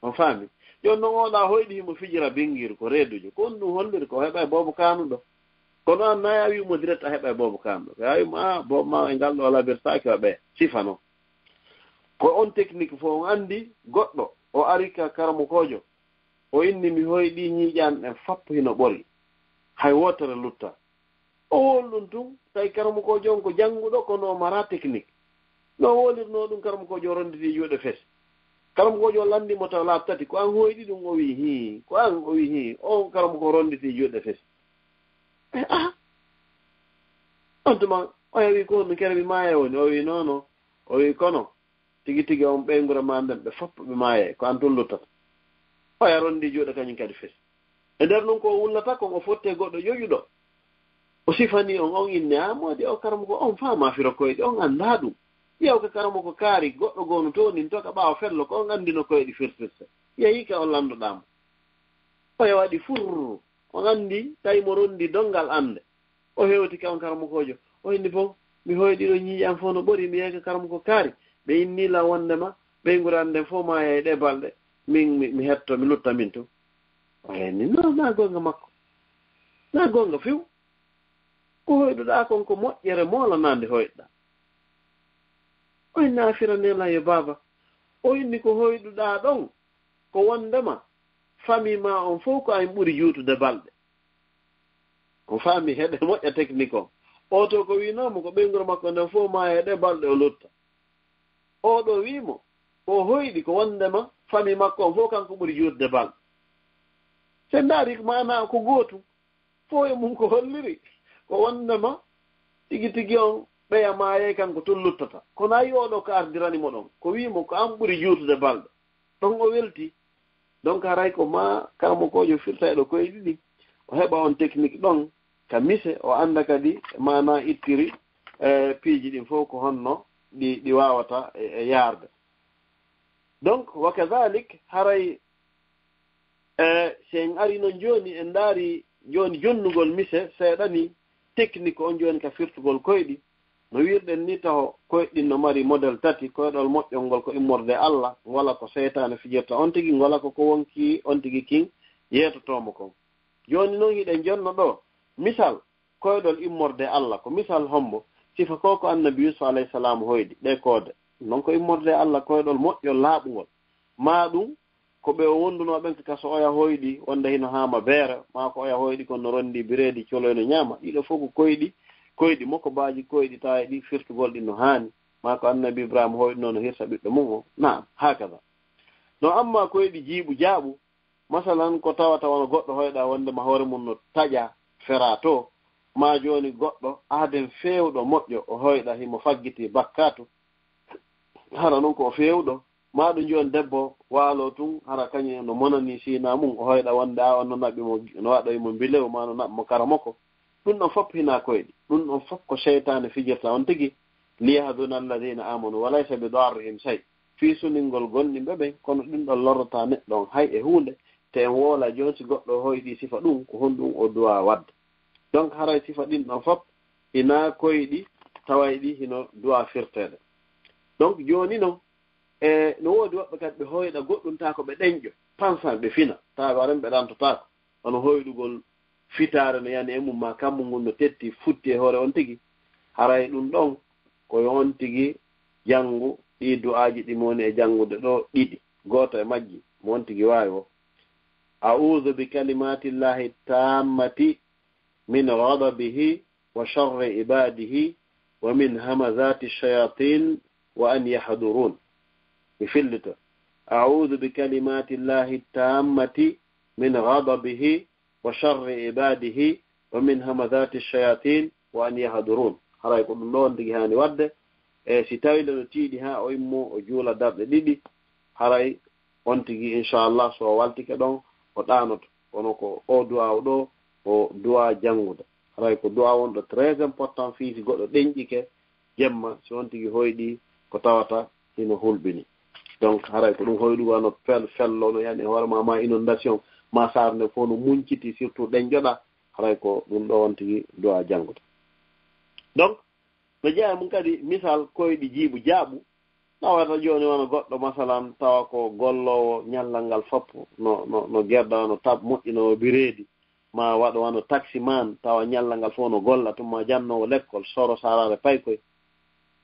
On faami? Jooni non, oo ɗaa hoyɗi himo fijira binngiiru, ko reeduujo. Ko honɗum holliri? Ko heɓa e boobo kaanuɗo. Kono aan, naa yaa wi'u mo direct a heɓa e boobo kaanuɗo. Ko yaa wi'u mo, "A, boobo maa e ngal ɗoo labirtaake wa ɓeya." Sifa non. Ko on technique fow on anndi. Goɗɗo, o ari ka karamokoojo, o inni, "Mi hoyɗii, ñiiƴe an ɗen fop hino ɓori. Hay wootere lutta." O woli ɗum tun, tawi karamokoojo on ko jannguɗo, kono o maraa technique. No o wolirnoo ɗum, karamokoojo o ronnditi juuɗe fes. Karamokoojo o lanndii mo taw laabi tati, "Ko an hoyɗi ɗum?" O wi'i, "Hii." "Ko an?" O wi'i, "Hii." On karamoko o ronnditi juuɗe fes. Eh, ah! On tuma, o yawi ko honno, kere mi maaya woni? O wi'i, "Non, non." O wi'i, "Kono tigi tigi on ɓeynguure maa nden, ɓe fop ɓe maayay, ko an tun luttata." Oya ronndi juuɗe kañum kadi fes. E nder non ko o wullata kon, o fotti e goɗɗo ƴoƴuɗo. O sifani on, on inni, "A, moodi o karamoko, on faamaa firo koyɗi, on anndaa ɗum. Ƴeew ka karamoko kaari, goɗɗo goo no toonin to ka ɓaawo fello, ko on anndi no koyɗi firtirte. Yehi ka on lanndoɗaa mo." Oya waɗi furr, on anndi, tawi mo ronndi donngal annde. O hewti ka on karamokoojo. O inni, "Bon, mi hoyɗi ɗo, ñiiƴe an fow no ɓori, mi yehi ka karamoko kaari. Ɓe inni lan wonndema ɓeynguure an nden fow maayay e ɗee balɗe. Min, mi, mi hetto, mi lutta min tun." O inni, "Non, naa goonga makko. Naa goonga few. Ko hoyɗuɗaa kon ko moƴƴere moolanaande hoyɗuɗaa." O inni, "A, fira neelan yo baaba." O inni, "Ko hoyɗuɗaa ɗon ko wonndema famii maa on fow ko an ɓuri juutude balɗe." On faami heɗe moƴƴa technique on. Oo to ko wi'unoo mo ko ɓeynguure makko nden fow maaya e ɗee balɗe o lutta. Oo ɗoo wi'i mo ko o hoyɗi ko wonndema famii makko on fow kanko ɓuri juutude balɗe. Si en ndaarii ko maanaa ko gootum, fow e mum ko holliri ko wonndema tigi tigi on ɓeya maayay, kanko tun luttata. Kono a yi'ii oo ɗoo ko ardirani mo ɗon, ko wi'i mo ko an ɓuri juutude balɗe. Ɗon o welti. Donc, haray ko maa karamokoojo firtayɗo koyɗi ɗin, o heɓa on technique ɗon ka mise, o annda kadi maanaa ittiri, eh, piiji ɗin fow ko honno ɗi, ɗi waawata e, e yaarde. Donc, wa kadhalik, haray, eh, si en ari non jooni, en ndaari Jooni jonnugol mise seeɗa ni, technique on jooni ka firtugol koyɗi. No wiirɗen ni, taho koyɗi ɗin no mari model tati. Koyɗol moƴƴol ngol ko immorde e Allah, wala ko seytaane fijirta on tigi, wala ko ko wonki on tigi kin yeetotoomo kon. Jooni non hiɗen jonno ɗo, misal, koyɗol immorde e Allah, ko misal hombo? Sifa ko ko Annabi Yusuf alayhi salam hoyɗi, ɗe koode. Non ko immorde e Allah, koyɗol moƴƴol laaɓungol. Maa ɗum, ko ɓe o wondunoo ɓen ka kaso oya hoyɗi, wonde hino haama beere, maa ko oya hoyɗi kon no rondi bireedi coloy no ñaama. Ɗiɗo fof ko koyɗi, koyɗi mokobaaji, koyɗi tawa e ɗi firtugol ɗi no haani. Maa ko Annabi Ibrahima hoyɗunoo no hirsa ɓiɗɗo mum o. Naam, haakada. No amma koyɗi jiiɓu jaaɓu, masalan, ko tawata wano goɗɗo hoyɗa wonde ma hoore mum no taƴa, feraa to, maa jooni goɗɗo aaden feewɗo moƴƴo, o hoyɗa himo faggiti bakkaatu, hara non ko o feewɗo, maa ɗum jooni debbo waalo tun, hara kañum no monani siina mum, o hoyɗa wonde a on no naɓi mo, no waɗoy mo mbilew, maa no naɓi mo karamoko. Ɗum ɗon fof hinaa koyɗi, ɗum ɗon fof ko seytaane fijirta on tigi, liyahzuna alladhina amanu wa laysa bi darrihim shay, fii suningol gomɗinɓe ɓen, kono ɗum ɗon lorrataa neɗɗo on hay e huunde. Te en woola jooni si goɗɗo hoyɗi sifa ɗum, ko honɗum o duwaa waɗde? Donc haray sifa ɗin ɗon fof hinaa koyɗi, taway ɗi hino duwaa firteede. Donc jooni non, e no woodi woɓɓe kadi ɓe hoyɗa goɗɗum taa ko ɓe ɗenƴo, pansan ɓe fina, taa ɓe aren ɓe ɗantotaako. Hono hoyɗugol fitaare no yani e mum, maa kammu ngun no tetti, futti e hoore on tigi. Haray ɗum ɗon ko yo on tigi janngu ɗii du'aaji ɗi mo woni e janngude ɗo ɗiɗi. Gooto e majji, mo on tigi waawi o. A'udhu bi kalimatillahi tammati min ghadabihi wa sharri ibadihi wa min hamazati shayatin wa an yahdurun. Mi fillito. A'udhu bi kalimatillahi tammati min ghadabihi wa sharri ibadihi wa min hamazati shayatin wa an yahdurun. Haray ko ɗum ɗo on tigi haani waɗde. E si tawi le no tiiɗi haa o immo, o juula darɗe ɗiɗi, haray on tigi, inchallah, so o waltike ɗon, o ɗaanoto. Kono ko o duwaaw ɗo, ko duwaa janngude. Haray ko duwaa wonɗo très important fii si goɗɗo ɗenƴike jemma, si on tigi hoyɗi ko tawata hino hulɓini. Donc haray ko ɗum hoyɗugol no fel-, fello no yani e hoore ma, ma inondation, ma saare nde fof no munciti, surtout ɗenƴoɗa, haray ko ɗum ɗo on tigi duwaa janngude. Donc no jeyaa e mum kadi misal koyɗi jiiɓu jaaɓu. Tawata jooni wano goɗɗo, masalan, tawa ko golloowo ñallal ngal fof, no, no, no gerda, no tab-, moƴƴinoowo bireedi, ma waɗo wano taximan, tawa ñallal ngal fof no golla, tuma jannoowo lekkol, soro saraare paykoy.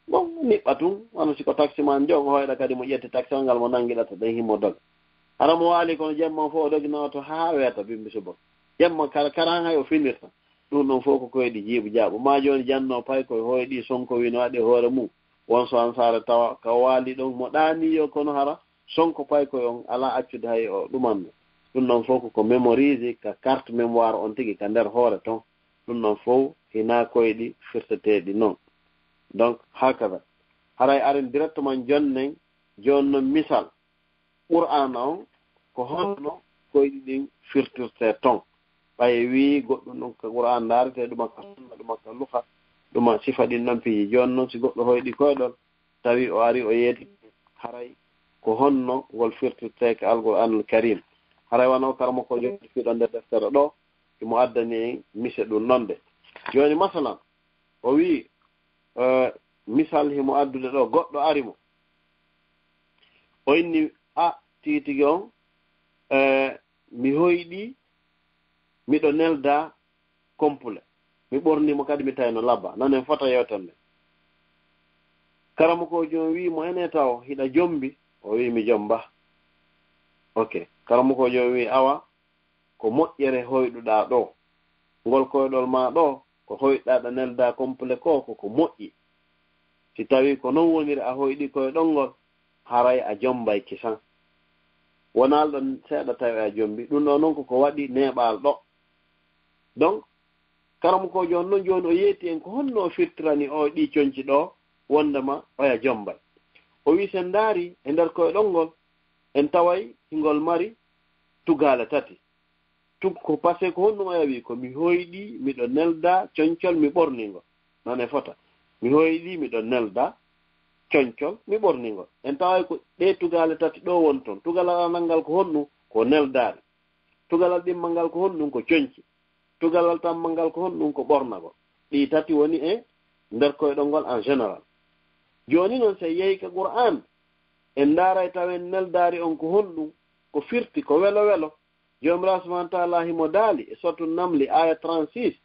Bon, niɓɓa tun, wano si ko taximan jo, o hoyɗa kadi mo ƴetti taximan ngal mo nangiɗata ɗen himo doga. Hara mo waali kono jemma fof o dogi nawato haa weeta bimbi subaka. Jemma kala, kala han hay o finirta. Ɗum ɗon fof ko koyɗi jiiɓu jaaɓu. Ma jooni janno paykoy hoyɗi Sonko wino waɗi hoore mum. Won so Ansaare tawa ka waali ɗon mo ɗaani yo kono hara Sonko paykoy on alaa accude hay o ɗumanno. Ɗum ɗon fof ko, ko mémorisé ka carte mémoire on tigi ka nder hoore ton. Ɗum ɗon fof hinaa koyɗi firteteeɗi non. Donc, hakada. Haray aren directement jonnen, jooni non misal. Qur'aana on, ko honno koyɗi ɗin firtirtee ton? Ɓay wii goɗɗum ɗum ka Qur'aan ndaaretee, ɗuma ka sunna, ɗuma ka luha, ɗuma sifa ɗin ɗon piiji. Jooni non, si goɗɗo hoyɗi koyɗol, tawi o ari o yeeti, haray ko honno ngol firtirtee ka Alqur'aanul Kariim? Haray wano karamoko jooni fiɗo nder deftere ɗo, himo addani en mise ɗum non de. Jooni, masalan, o wii, eh, misal himo addude ɗo, goɗɗo ari mo. O inni, "A, tigi tigi on, eh, mi hoyɗi, miɗo nelda kompule. Mi ɓorni mo kadi, mi tawi no labba. Nanen fota yewtere nden." Karamoko joon wii mo, "Ene taw hiɗa jombi?" O wii, "Mi jomba." Ok. Karamoko joon wii, "Awa, ko moƴƴere hoyɗuɗaa ɗo. Ngol koyɗol maa ɗo, ko hoyɗuɗaa neldaa kompule ko, ko ko moƴƴi. Si tawii ko non woniri a hoyɗi koyɗol ngol, haray a jombay kisan. Wonaali ɗon seeɗa tawi a jombi. Ɗum ɗo non ko ko waɗi neeɓaal ɗo." Donc, karamokoojo on non jooni o yeeti en ko honno o firtirani o ɗii conci ɗo, wondema oya jombay. O wii, "Sen ndaari e nder koyɗol ngol, en taway hingol mari tugaale tati." Tug-, ko parce que ko honɗum o yawi? Ko mi hoyɗi, miɗo nelda concol, mi ɓorni ngol. Non e fota. Mi hoyɗi, miɗo nelda concol, mi ɓorni ngol. En taway ko ɗe tugaale tati ɗo woni ton. Tugalal aranal ngal ko honɗum? Ko neldaari. Tugalal ɗimmal ngal ko honɗum? Ko conci. Tugalal tammal ngal ko honɗum? Ko ɓornagol. Ɗi tati woni e nder koyɗol ngol en général. Jooni noon, so en yehi ka Qur'an, en ndaaray tawen neldaari on ko honɗum, ko firti, ko welo welo. Joomiraaɗo subhaanahu wa ta'aala himo daali e Suuratu Namli, aaya trente-six,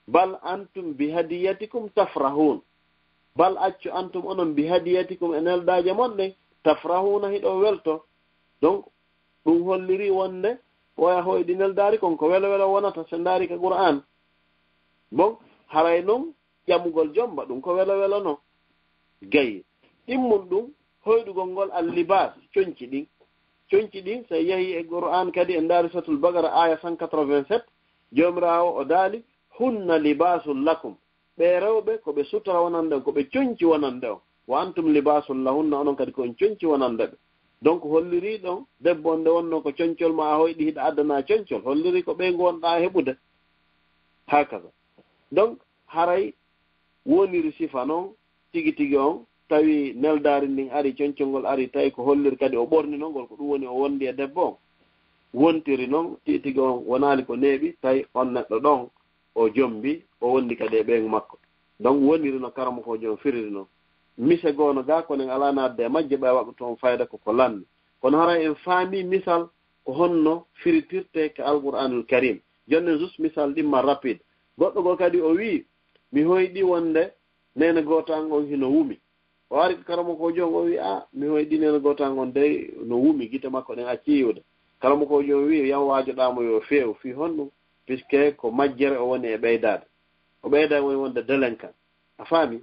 "Bal antum bi hadiyatikum tafrahun." Bal accu antum onon bi hadiyatikum e neldaaje mon ɗen, tafrahuna hiɗon welto. Donc, ɗum holliri wonde ko oya hoyɗi neldaari kon ko welo welo wonata so ndaari ka Qur'an. Bon, haray non ƴamugol jomba ɗum ko welo welo no. Gayi, ɗimmun ɗum hoyɗugol ngol al-libaas, conci ɗin. Conci ɗin, so yehi e Qur'an kadi, en ndaari Suuratul Baqara, aaya cent quatre-vingt-sept, Joomiraawo o daali, "Hunna libaasun lakum." Ɓe rewɓe ko ɓe sutura wonande on, ko ɓe conci wonande on. "Wa antum libaasun lahunna", onon kadi ko on conci wonande ɓe. Donc, holliri ɗon, debbo on nde wonno ko concol ma a hoyɗi hiɗa addana concol, holliri ko ɓe ngonɗa heɓude. Hakaza. Donc, haray woniri sifa non, tigi tigi on, tawi neldaari ndin ari, concol ngol ari, tawi ko holliri kadi o ɓornino ngol, ko ɗum woni o wondi e debbo on. Wontiri non, tigi tigi on wonaali ko neeɓi, tawi on neɗɗo ɗon, o jombi, o wondi kadi e ɓeyngu makko. Donc, woniri no karamokoojo on firiri non. Mise goono ga, kono en alaa naatde e majje, ɓay waɗu toon fayda ko ko lanni. Kono haray en faami misal ko honno firitirte ka Alqur'aanul Kariim. Jonnen, juste misal ɗimma rapide. Goɗɗo goo kadi o wi'i, "Mi hoyɗi wonde neene gooto an on hino wumi." O ari ko karamokoojo on, o wi'i, "A, mi hoyɗi neene gooto an on dey no wumi, gite makko ɗen acci yi'ude." Karamokoojo on wi'i, "Yan waajoɗaa mo yo feew." Fii honɗum? Puisque ko majjere o woni e ɓeydaade. O ɓeyday woni wonde délinquant. A faami?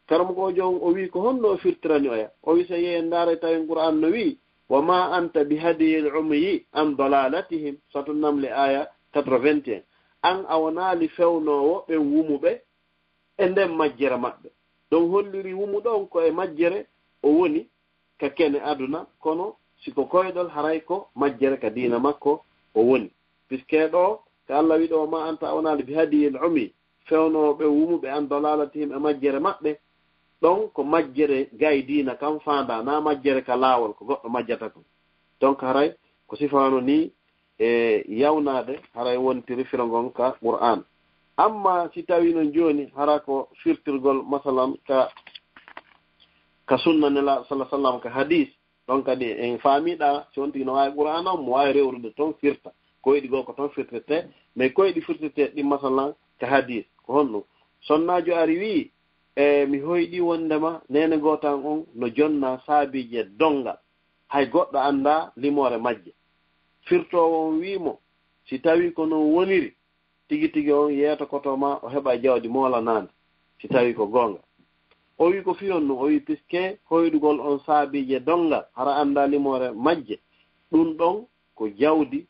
Karamokoojo on o wi'i, "Ko honno o firtirani oya?" O wi'i, "So yehi en ndaaray tawen Qur'an no wi'i, 'Wa ma anta bi hadiyil umyi an dalalatihim,'" Suratu Namli, aya quatre-vingt-un. "An a wonaali fewnoowo ɓen wumuɓe e nden majjere maɓɓe." Ɗon holliri wumuɗo on ko e majjere o woni ka kene aduna, kono si ko koyɗol, haray ko majjere ka diina makko o woni. Puisque ɗo ka Allah wi'i ɗo, "Ma anta a wonaali bi hadiyil umyi," fewnoowo ɓe wumuɓe an dalalatihim e majjere maɓɓe, ɗon ko majjere gay diina kan faanda, na majjere ka laawol ko goɗɗo majjata kon. Donc haray ko sifano ni e yawnaade, haray wontiri firo ngon ka Qur'an. Amma si tawi non jooni hara ko firtirgol, masalan, ka, ka sunna Nelaaɗo sallallahu alaihi wasallam, ka hadis, ɗon kadi en faamiɗa, si on tigi no waawi Qur'an on, mo waawi rewrude toon firta. Koyɗi goo ko toon firtirte, mais koyɗi firtirte ɗin, masalan, ka hadis, ko honɗum? Sonnaajo ari wi'i, "E, mi hoyɗi wondema neene gooto an on no jonna saabiije donngal. Hay goɗɗo anndaa limoore majje." Firtoowo on wi'i mo, "Si tawii ko non woniri, tigi tigi on yeetokoto ma, o heɓa jawdi moolanaandi, si tawii ko goonga." O wi'i, "Ko fii honɗum?" O wi'i, "Puisque hoyɗugol on saabiije donngal, hara anndaa limoore majje, ɗum ɗon ko jawdi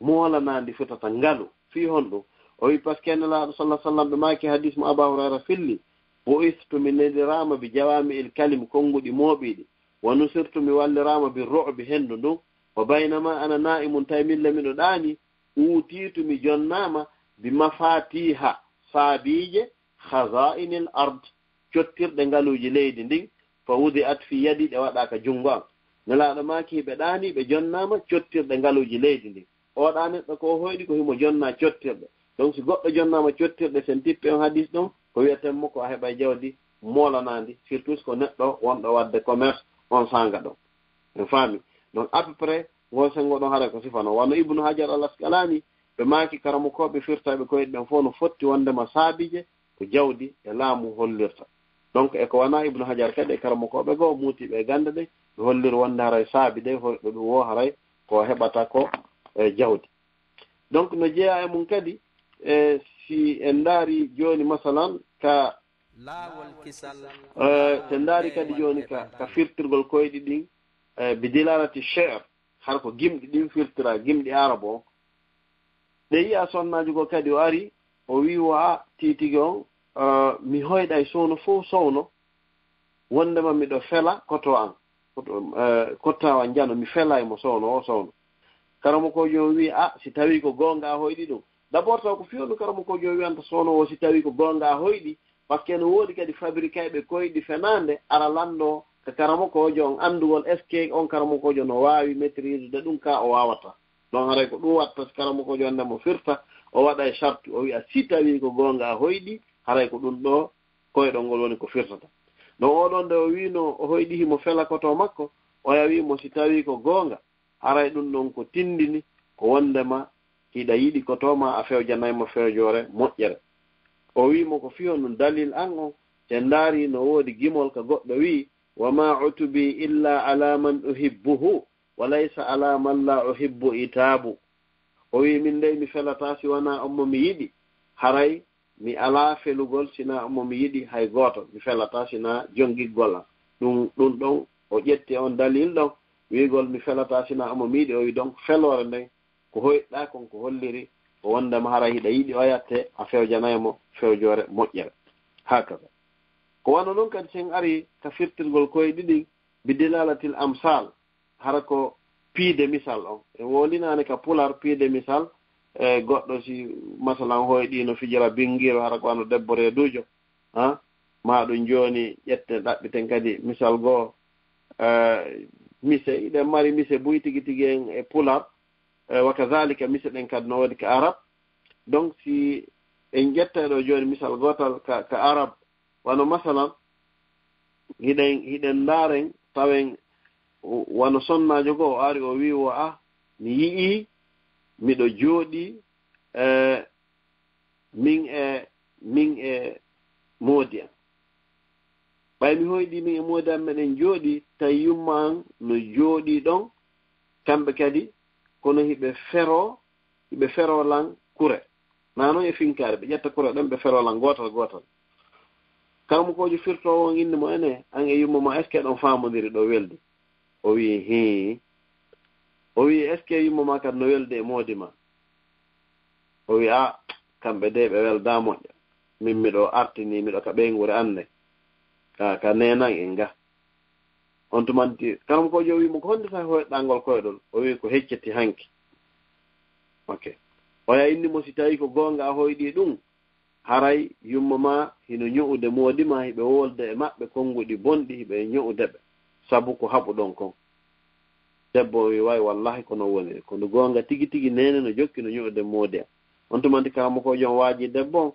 moolanaandi fotata ngalu." Fii honɗum? O wi'i, "Parce que Nelaaɗo sallallahu alaihi wasallam, ɓe maaki hadis mo Aba Hurayra filli, 'Bu'istu,' mi neliraama, 'bi jawami'il kalim,' konnguɗi mooɓiiɗi, 'wa nusirtu,' mi walliraama, 'bi ru'bi,' henndu ndun, 'wa baynama ana na'imun,' tawi min le miɗo ɗaani, 'uutiitu,' mi jonnaama, 'bi mafatiha,' saabiije, 'khaza'inil ard,' cottirɗe ngaluuji leydi ndin, 'fa wudi'at fi yadi,' ɗe waɗaa ka junngo am." Nelaaɗo maaki, hiɓe ɗaani, ɓe jonnaama cottirɗe ngaluuji leydi ndin. Oɗa neɗɗo ko o hoyɗi ko himo jonna cottirɗe. Donc, si goɗɗo jonnaama cottirɗe, sen tippi on hadis ɗon, ko wi'eten mo ko a heɓay jawdi moolanaandi, surtout ko neɗɗo wonɗo waɗde commerce on saanga ɗon. En faami? Donc, à peu près, ngol senngo ɗon haray ko sifano. Wano Ibnu Hajar al Asqalani, ɓe maaki karamokooɓe firtayɓe koyɗi ɗen fof no fotti wondema saabiije ko jawdi e laamu hollirta. Donc, e ko wana Ibnu Hajar kadi e karamokooɓe goo muutiiɓe e gannde ɗen, ɓe holliri wonde haray saabi de hoyɗo ɗum woo haray ko heɓata ko e jawdi. Donc, no jeyaa e mum kadi, e si en ndaari jooni, masalan, ka, laawol kisal, e, si en ndaari kadi jooni ka, ka firtirgol koyɗi ɗin, e, bi dilalati shi'r, har ko gimɗi ɗin firtira, gimɗi Arabo on. Ɓe yi'a sonnaajo goo kadi o ari, o wi'i, "Wa a titigi on, e, mi hoyɗay sowno fof sowno, wondema miɗo fela koto an, koto, e, kottaawa njano, mi felay mo sowno o sowno." Karamokoojo on wi'i, "A, si tawii ko goonga a hoyɗi ɗum." D'abord, taw ko fii honɗum karamokoojo on wi'anta sowno o si tawii ko goonga a hoyɗi, parce que no woodi kadi fabrikayɓe koyɗi fenaande, ara lanndoo ka karamokoojo on anndugol, est-ce que on karamokoojo no waawi maîtriser de ɗum ka o waawata. Donc, haray ko ɗum watta si karamokoojo on nde mo firta, O waɗa e sartu, o wi'a, "Si tawii ko goonga a hoyɗi, haray ko ɗum ɗo koyɗol ngol woni ko firtata." No oo ɗon nde o wi'no o hoyɗi himo fela koto makko, oya wi'i mo, "Si tawii ko goonga, haray ɗum ɗon ko tindini ko wondema hiɗa yiɗi koto ma a fewjanay mo fewjoore moƴƴere." O wi'i mo, "Ko fii honɗun dalil an on?" Sen ndaari no woodi gimol ka goɗɗo wi'i, "Wa ma utubi illa ala man uhibbuhu, wa laysa ala man la uhibbu itabu." O wi'i, "Min dey mi felataa si wanaa on mo mi yiɗi, haray mi alaa felugol si naa on mo mi yiɗi hay gooto, mi felataa si naa jonngitgol an." Ɗum, ɗum ɗon o ƴetti on dalil ɗon, wi'ugol, "Mi felataa si naa on mo mi yiɗi." O wi'i, donc feloore nden, ko hoyɗaa kon ko holliri ko wondema haray hiɗa yiɗi oya te a fewjanay mo fewjoore moƴƴere. Hakaza. Ko wano non kadi sen ari ka firtirgol koyɗi ɗin, bi dilalatil amsal, hara ko piide misal on. E wowlinaani ka pular piide misal, e goɗɗo si masalan hoyɗi no fijira binngiro, hara ko wano debbo reeduujo, ha? Ma ɗum jooni ƴetten ɗaɓɓiten kadi misal goo, e, mise, hiɗen mari mise buy tigi tigi en e pular, e, wa kazalika mise ɗen kadi no woodi ka arab. Donc si en ƴetta ɗo jooni misal gootal ka, ka arab, wano masalan, hiɗen, hiɗen ndaaren, tawen wano sonnaajo goo o ari o wi'i wo, "Ah, mi yi'ii, miɗo jooɗii, e, min e, min e moodi an. Ɓay mi hoyɗii min e moodi an meɗen jooɗii, tawi yumma an no jooɗii ɗon, kamɓe kadi, kono hiɓe feroo, hiɓe feroo lan kure." Naa non e finkaari, ɓe ƴetta kure ɗen, ɓe feroo lan gootal gootal. Karamokoojo firtoowo on inni mo, "Ene, an e yumma ma, est-ce que ɗon faamondiri ɗo weldi?" O wi'i, "Hii." O wi'i, "Est-ce que yumma ma kadi no weldi e moodi ma?" O wi'i, "Ah, kamɓe de ɓe weldaa moƴƴa. Min miɗo artini, miɗo ka ɓeynguure an ne. Ka, ka neenan en ga." On tumanti, karamokoojo o wi'i mo, "Ko honde sa hoyɗangol koyɗol?" O wi'i, "Ko hecceti hanki." Ok. Oya inni mo, "Si tawi ko goonga a hoyɗi ɗum, haray yumma ma hino ño'ude moodi ma, hiɓe wolde e maɓɓe konnguɗi bonɗi, hiɓe ño'ude ɓe, sabu ko haɓuɗon kon." Debbo o wi'i, "Way, wallahi ko non woniri. Ko ndu goonga tigi tigi, neene no jokki no ño'ude moodi am." On tumanti karamokoojo on waaji debbo on,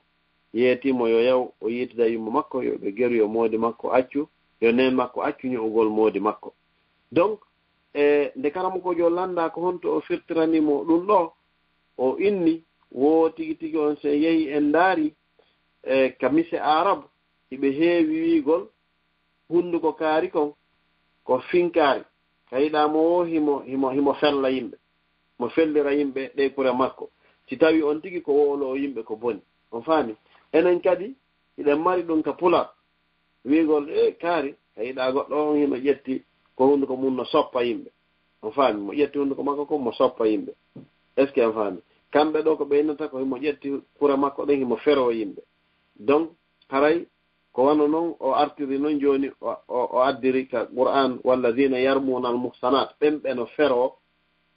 yeeti mo yo yaw o yiitida yumma makko, yo ɓe geru, yo moodi makko accu, yo neen makko accu ño'ugol moodi makko. Donc, e, nde karamokoojo lannda ko honto o firtirani mo ɗum ɗo, o inni, wo tigi tigi on, si en yehi en ndaari, e, ka mise Arab, hiɓe heewi wi'ugol, hunduko kaari kon ko finkaari. Ka yiɗaa mo wo himo, himo, himo fella yimɓe, mo fellira yimɓe ɗe kure makko. Si tawi on tigi ko wowlo o yimɓe ko boni. On faami? Enen kadi, hiɗen mari ɗum ka pular. Wi'ugol, "E, kaari, ka yiɗaa goɗɗo on hino ƴetti ko hunduko mun no soppa yimɓe." On faami? Mo ƴetti hunduko makko kon, mo soppa yimɓe. Est-ce que on faami? Kamɓe ɗo ko ɓe innata ko himo ƴetti kure makko ɗen, himo feroo yimɓe. Donc, haray ko wano non o artiri non jooni, o, o, o addiri ka Qur'an, "Walladhina yarmuna al-muhsanat", ɓen ɓe no feroo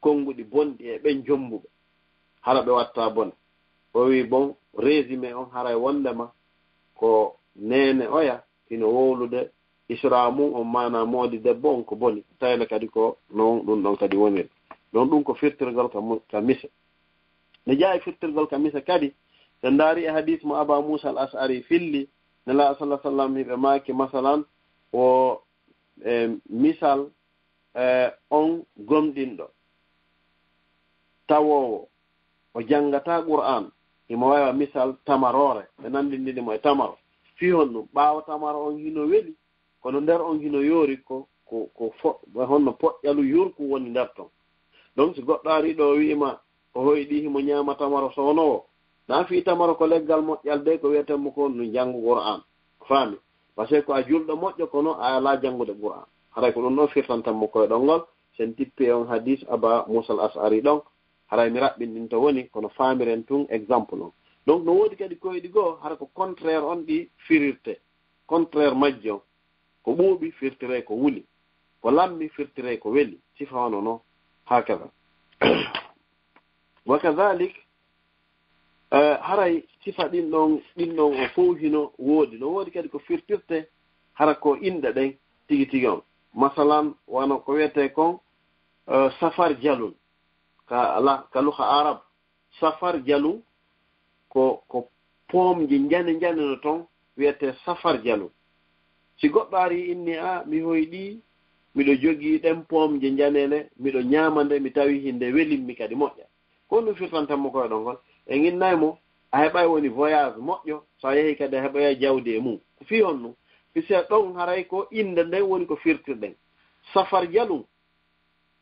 konnguɗi bonɗi e ɓen jombuɓe, hara ɓe watta bone. O wi, bon, résumé on haray wondema ko neene oya hino wowlude isra mum on, maana moodi debbo on ko boni, tawle kadi ko non ɗum ɗon kadi woniri. Donc ɗum ko firtirgol ka mu-, ka mise. Ne jeyaa e firtirgol ka mise kadi, so ndaari e hadis mo Aba Musa al-Ash'ari filli, Nelaaɗo sallallahu alaihi wasallam, hiɓe maaki, masalan, o, e, misal, e, on gomɗinɗo tawoowo, o janngataa Qur'aan, himo wayi wa misal tamaroore, ɓe nanndindini mo e tamaro. Fii honɗum? Ɓaawo tamaro on hino weli, kono nder on hino yoori ko, ko, ko fo-, honno poƴƴalu yurku woni nder ton. Donc, si goɗɗo arii ɗo o wi'i ma, o hoyɗi himo ñaama tamaro soonowo, na fii tamaro ko leggal moƴƴal de, ko wi'eten mo ko no janngu Qur'aan. Faami? Parce que ko a julɗo moƴƴo, kono a alaa janngude Qur'aan. Haray ko ɗum ɗon firtanten mo koyɗol ngol, sen tippi e on hadis Aba Musa al-Ash'ari ɗon, haray mi raɓɓinɗinto woni, kono faamiren tun exemple on. Donc, no woodi kadi koyɗi goo, hara ko contraire on ɗi firirte. Contraire majji on, ko ɓuuɓi firtire ko wuli, ko lammi firtire ko weli, sifa wano non, hakaza. Wa kadhalik, eh, haray sifa ɗin ɗon, ɗin ɗon o fow hino woodi. No woodi kadi ko firtirte, hara ko inɗe ɗen tigi tigi on. Masalan, wano ko wi'etee kon, eh, safar jalun. Ka ala, ka luha Arab, safar jalun, ko, ko poomje njane njane no toon, wiyetee safar jalun. Si goɗɗo arii inni, "A, mi hoyɗii, miɗo jogii ɗen poomje njaneele, miɗo ñaama nde, mi tawi hinde welimmi kadi moƴƴa." Ko honɗun firtanten mo koyɗol ngol? En innay mo, a heɓay woni voyage moƴƴo, so a yehii kadi a heɓoya jawdi e mun. Ko fii honɗun? Puisque ɗon haray ko innde nden woni ko firtirɗen. Safar jalun,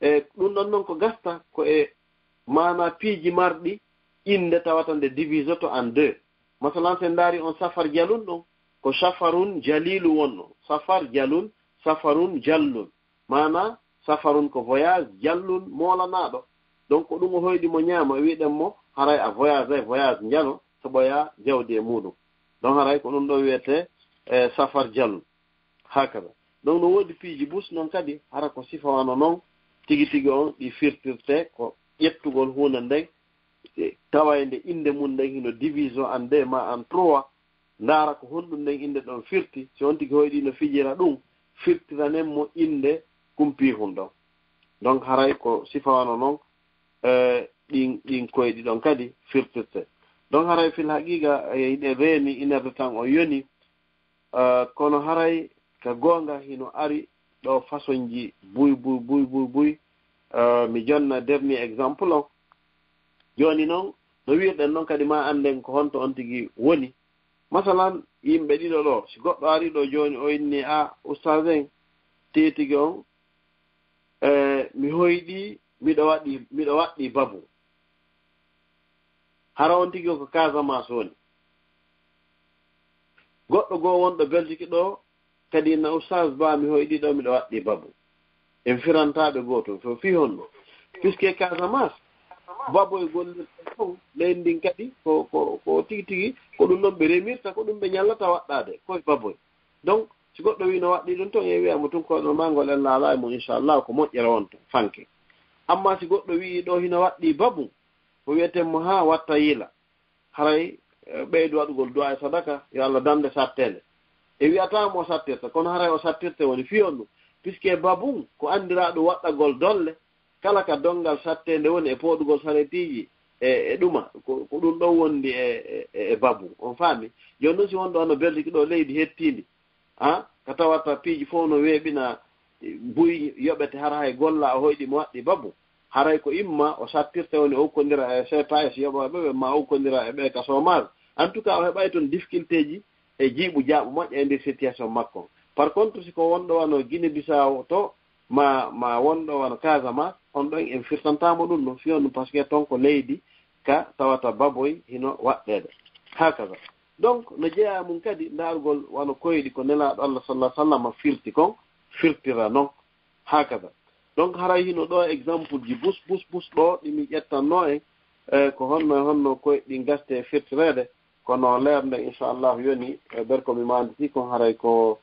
e ɗun ɗon non ko gasta ko e maanaa piiji marɗi innde tawata nde divisoto en deux. Masalan, si en ndaari on safar jalun ɗon, ko safarun jalilu wonno. Safar jalun, safarun jallun. Maanaa, safarun ko voyage, jallun moolanaaɗo. Donc, ko ɗun o hoyɗi mo ñaama, wi'ɗen mo, haray a voyage ay, voyage njano, heɓoya jawdi e muɗum. Donc, haray ko ɗun ɗon wiyetee, e, safar jalun. Hakada. Donc, no woodi piiji bus non kadi, hara ko sifa wano non, tigi tigi on, ɗi firtirtee ko ƴettugol huunde nden, e, tawaynde innde mun nden hino diviso en deux ma en trois, ndaara ko honɗun nden innde ɗon firti, si on tigi hoyɗii no fijira ɗun, firtiranen mo innde kumpiihun ɗon. Donc, haray ko sifa wano non, e, ɗin, ɗin koyɗi ɗon kadi firtirtee. Donc, haray fil haqiqa, e, hiɗen reeni, une heure de temps o yoni, e, kono haray ka goonga hino ari ɗo façonji buy, buy, buy, buy, buy. E, mi jonna dernier exemple on. Jooni non, no wi'irɗen non kadi ma annden ko honto on tigi woni. Masalan, yimɓe ɗiɗo ɗo, si goɗɗo ari ɗo jooni o inni, "A, ustaz en, tigi tigi on, e, mi hoyɗii, miɗo waɗɗii, miɗo waɗɗii babu." Hara on tigi ko Casamance woni. Goɗɗo goo wonɗo Belgique ɗo, kadi na, "Ustaz Ba, mi hoyɗii ɗo, miɗo waɗɗii babu." En firantaaɓe gootun fof fii honɗun? Puisque Casamance, baboy gollirta ɗon, leydi ndin kadi ko, ko, ko tigi tigi, ko ɗun ɗon ɓe remirta, ko ɗun ɓe ñallata waɗɗaade, ko e baboy. Donc, si goɗɗo wi'i no waɗɗii ɗun ton, e wi'a mo tun koyɗol maa ngol en laalaa e mo, inchallah, ko moƴƴere wonto, fanke. Amma si goɗɗo wi'i ɗo hino waɗɗii babu, ko wi'eten mo, "Haa watta yila." Haray, e, ɓeydu waɗugol du'a e sadaka, yo Allah dande satteende. E wi'ataa mo o sattirta, kono haray o sattirta woni fii honɗun? Puisque babun ko anndiraaɗun waɗɗagol dolle, kala ka donngal satteende woni e pooɗugol saretiiji e, e ɗuma, ko, ko ɗun ɗon wondi e, e, e babun. On faami? Jooni non si wonɗo hono Belgique ɗo leydi hettiindi, a, ka tawata piiji fof no weeɓina, buy yoɓete hara hay golla o hoyɗi mo waɗɗi babu. Haray ko imma o sattirta woni o ukkondira e C P S yoɓooɓe ɓe, ma o ukkondira e ɓe ka chômage. En tout cas, o heɓay toon difficultéji e jiiɓu jaaɓu moƴƴa e nder situation makko. Par contre, si ko wonɗo wano Guinée Bissau to, ma, ma wonɗo wano Casamance, on ɗon en firtantaamo ɗum ɗum, fiyon ɗum, parce que toon ko leydi ka tawata baboy hino waɗɗeede. Hakaza. Donc, no jeyaa mum kadi ndaargol wano koyɗi ko Nelaaɗo Allah sallallahu alaihi wasallam firti kon, firtira non. Hakaza. Donc, haray hino ɗo exemple ji bus, bus, bus ɗo ɗi mi ƴettanno en, e, ko honno e honno koyɗi ngaste firtireede, kono leer nde, inchallah, yoni, e, nder ko mi maanditi kon, haray ko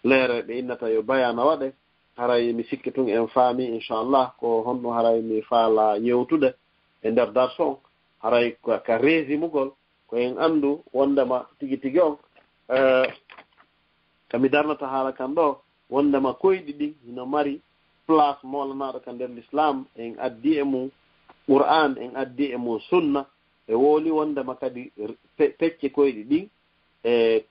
leere ɓe innata yo bayana waɗe, haray mi sikki tun en faami, inchallah, ko honno haray mi faala yewtude e nder darso on, haray ko ka résumugol, ko en anndu wondema tigi tigi on, e, ka mi darnata haala kan ɗo, wondema koyɗi ɗin hino mari place moolanaaɗo ka nder l'islam, en addi e mum Qur'an, en addi e mum sunna, e wowli wondema kadi pe-, pecce koyɗi ɗin, e,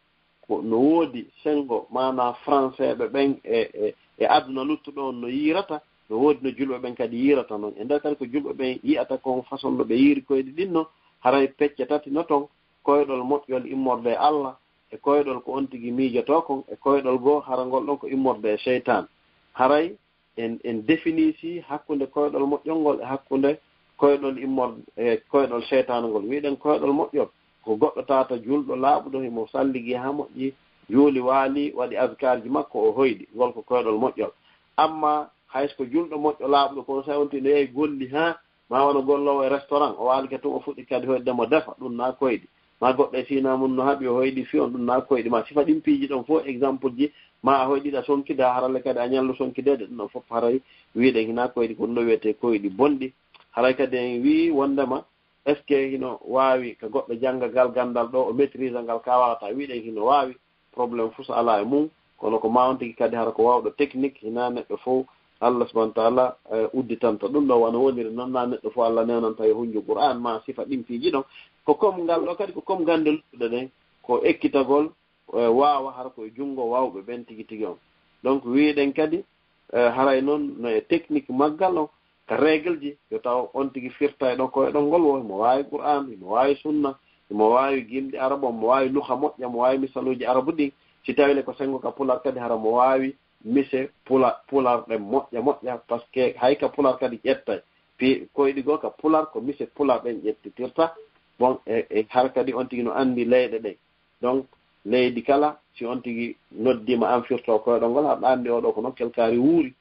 ko no woodi senngo, maanaa français ɓe ɓen e, e, e aduna luttuɗo on no yiirata, no woodi no julɓe ɓen kadi yiirata non. E nder kadi ko julɓe ɓen yi'ata kon façon no ɓe yiiri koyɗi ɗin non, haray pecce tati no ton, koyɗol moƴƴol immorde e Allah, e koyɗol ko on tigi miijotoo kon, e koyɗol goo hara ngol ɗon ko immorde e seytaan. Haray en, en définisi hakkunde koyɗol moƴƴol ngol e hakkunde koyɗol immorde e koyɗol seytaan ngol. Wi'ɗen koyɗol moƴƴol ko goɗɗo tawata julɗo laaɓuɗo, himo salligi haa moƴƴi, juuli, waali, waɗi azkaarji makko, o hoyɗi. Ngol ko koyɗol moƴƴol. Amma hay so ko julɗo moƴƴo laaɓuɗo, kono so on tigi no yahi golli haa ma wano golloowo e restaurant, o waalike tun, o fuɗɗi kadi hoyɗude mo defa, ɗun na koyɗi. Ma goɗɗo e sina mun no haɓi, o hoyɗi fiyon, ɗun na koyɗi. Ma sifa ɗin piiji ɗon fof, exemple ji, ma a hoyɗiɗa sonkida, haralle kadi a ñallu sonkideede, ɗun ɗon fof haray wi'ɗen hina koyɗi, ko ɗun ɗo wiyetee koyɗi bonɗi. Haray kadi en wi'i wondema, est-ce que hino waawi ka goɗɗo jannga ngal ganndal ɗo, o maîtrise ngal ka waawata? Wi'ɗen hino waawi, problème fof so alaa e mum, kono ko ma on tigi kadi hara ko waawɗo technique, hina neɗɗo fof Allah subhanahu wa taala udditanta ɗum ɗo. Wano woniri noon, na neɗɗo fof Allah newnanta yo hunju Qur'an ma sifa ɗin piiji ɗon. Ko comme ngal ɗo kadi, ko comme gannde luttuɗe ɗen, ko ekkitagol, e waawa hara ko e junngo waawɓe ɓen tigi tigi on. Donc wiiɗen kadi, e haray noon no e technique maggal on, ka règle ji, yo taw on tigi firtayɗo koyɗol ngol wo himo waawi Qur'an, himo waawi sunna, himo waawi gimɗi arabu, himo waawi luha moƴƴa, himo waawi misaluuji arabu ɗin. Si tawii le ko senngo ka pular kadi, hara mo waawi mise pula-, pular ɗen moƴƴa moƴƴa, parce que hay ka pular kadi ƴettay. Pi-, koyɗi goo ka pular ko mise pular ɗen ƴettitirta. Bon, e, e hara kadi on tigi no anndi leyɗe ɗen. Donc, leydi kala, si on tigi noddiima an firto koyɗol ngol, haɗa anndi oo ɗoo ko non kelkaari wuuri.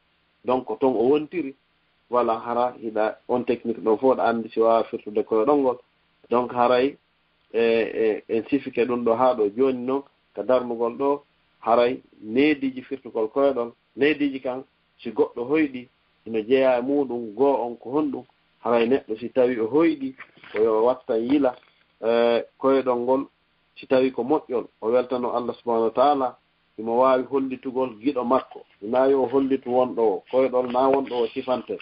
Donc, ko ton o wontiri. Voilà, hara hiɗa on technique ɗon fof, aɗa anndi si waawa firtude koyɗol ngol. Donc, haray e, e, en sifike ɗum ɗo haa ɗo. Jooni noon, ka darnugol ɗo, haray neediiji firtugol koyɗol, neediiji kan, si goɗɗo hoyɗi, hino jeyaa e muuɗum. Goo on ko honɗum? Haray neɗɗo si tawi o hoyɗi, ko yo o wattan yila, e, koyɗol ngol, si tawi ko moƴƴol, o weltano Allah subhanahu wa taala, himo waawi hollitugol giɗo makko. Hinaa yo o hollitu wonɗo o koyɗol, naa wonɗo o sifante.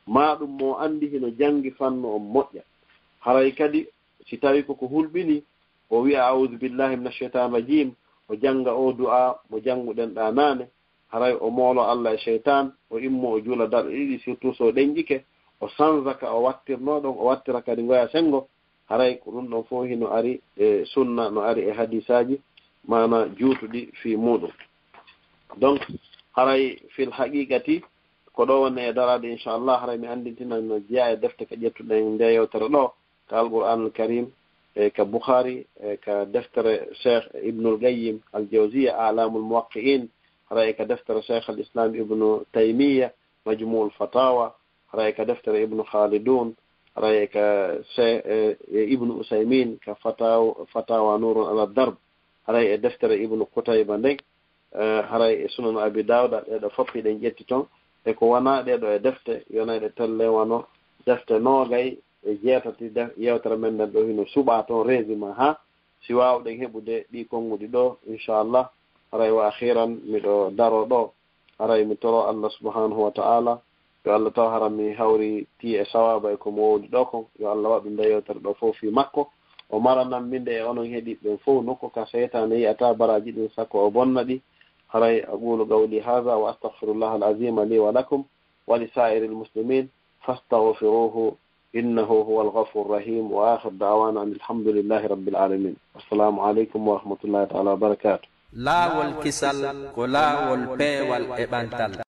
Maa ɗum mo anndi hino janngi fannu on moƴƴa. Haray kadi, si tawi ko ko hulɓini, o wi'a, "A'udhu billahi minash shaitanir rajim," o jannga o du'a mo jannguɗen ɗa naane, haray o moolo Allah e shaytan, o immo o juula darɗe ɗiɗi, surtout so ɗenƴike, o sanza ka o wattirno ɗon, o wattira kadi ngoya senngo. Haray ko ɗum ɗon fof hino ari e sunna, no ari e hadisaaji, maana juutuɗi fii muuɗum. Donc, haray fil haqiqati, ko ɗo woni e daraade, inchallah, haray mi anndintinan no jeyaa e defte ka ƴettuɗen nde yewtere ɗo, ka Alqur'anul Karim, e ka Bukhari, e ka deftere Cheikh Ibnul Qayyim Al-Jawziyya, A'lamul Muwaqqi'in, haray e ka deftere Cheikh Al-Islam Ibnu Taymiyya, Majmu'ul Fatawa, haray e ka deftere Ibnu Khaldun, haray e ka Se-, e, e Ibnu Usaymin, ka Fataw-, Fatawa Nurun ala Darb, haray e deftere Ibnu Qutayba nden, e, haray e Sunan Abi Dawuda, ɗee ɗo fof hiɗen ƴetti ton. E ko wonaa ɗee ɗo e defte, yonayɗe telle wano defte noogay e jeetati, def-, yewtere men nden ɗo hino suɓaa ton résumé haa si waawɗen heɓude ɗii konnguɗi ɗo, inchallah. Haray wa akhiran, miɗo daroo ɗo. Haray mi toroo Allah subhanahu wa ta'ala, yo Allah taw hara mi hawritii e sawaaba e ko mi wowli ɗo kon. Yo Allah waɗu nde yewtere ɗo fof fii makko. O maranammi nde e onon heɗiiɓe ɓen fof, nokku ka seytaane yi'ata baraaji ɗin, sako o bonna ɗi. Haray aqulu qawli hadha wa astaghfirullaha al-azima li wa lakum wa li sa'iril muslimin fastaghfiruhu innahu huwal ghafurur rahim. Wa akhir da'wana anil hamdulillahi rabbil alamin. Assalamu alaikum wa rahmatullahi ta'ala wa barakatuh. Laawol kisal ko laawol peewal e ɓantal.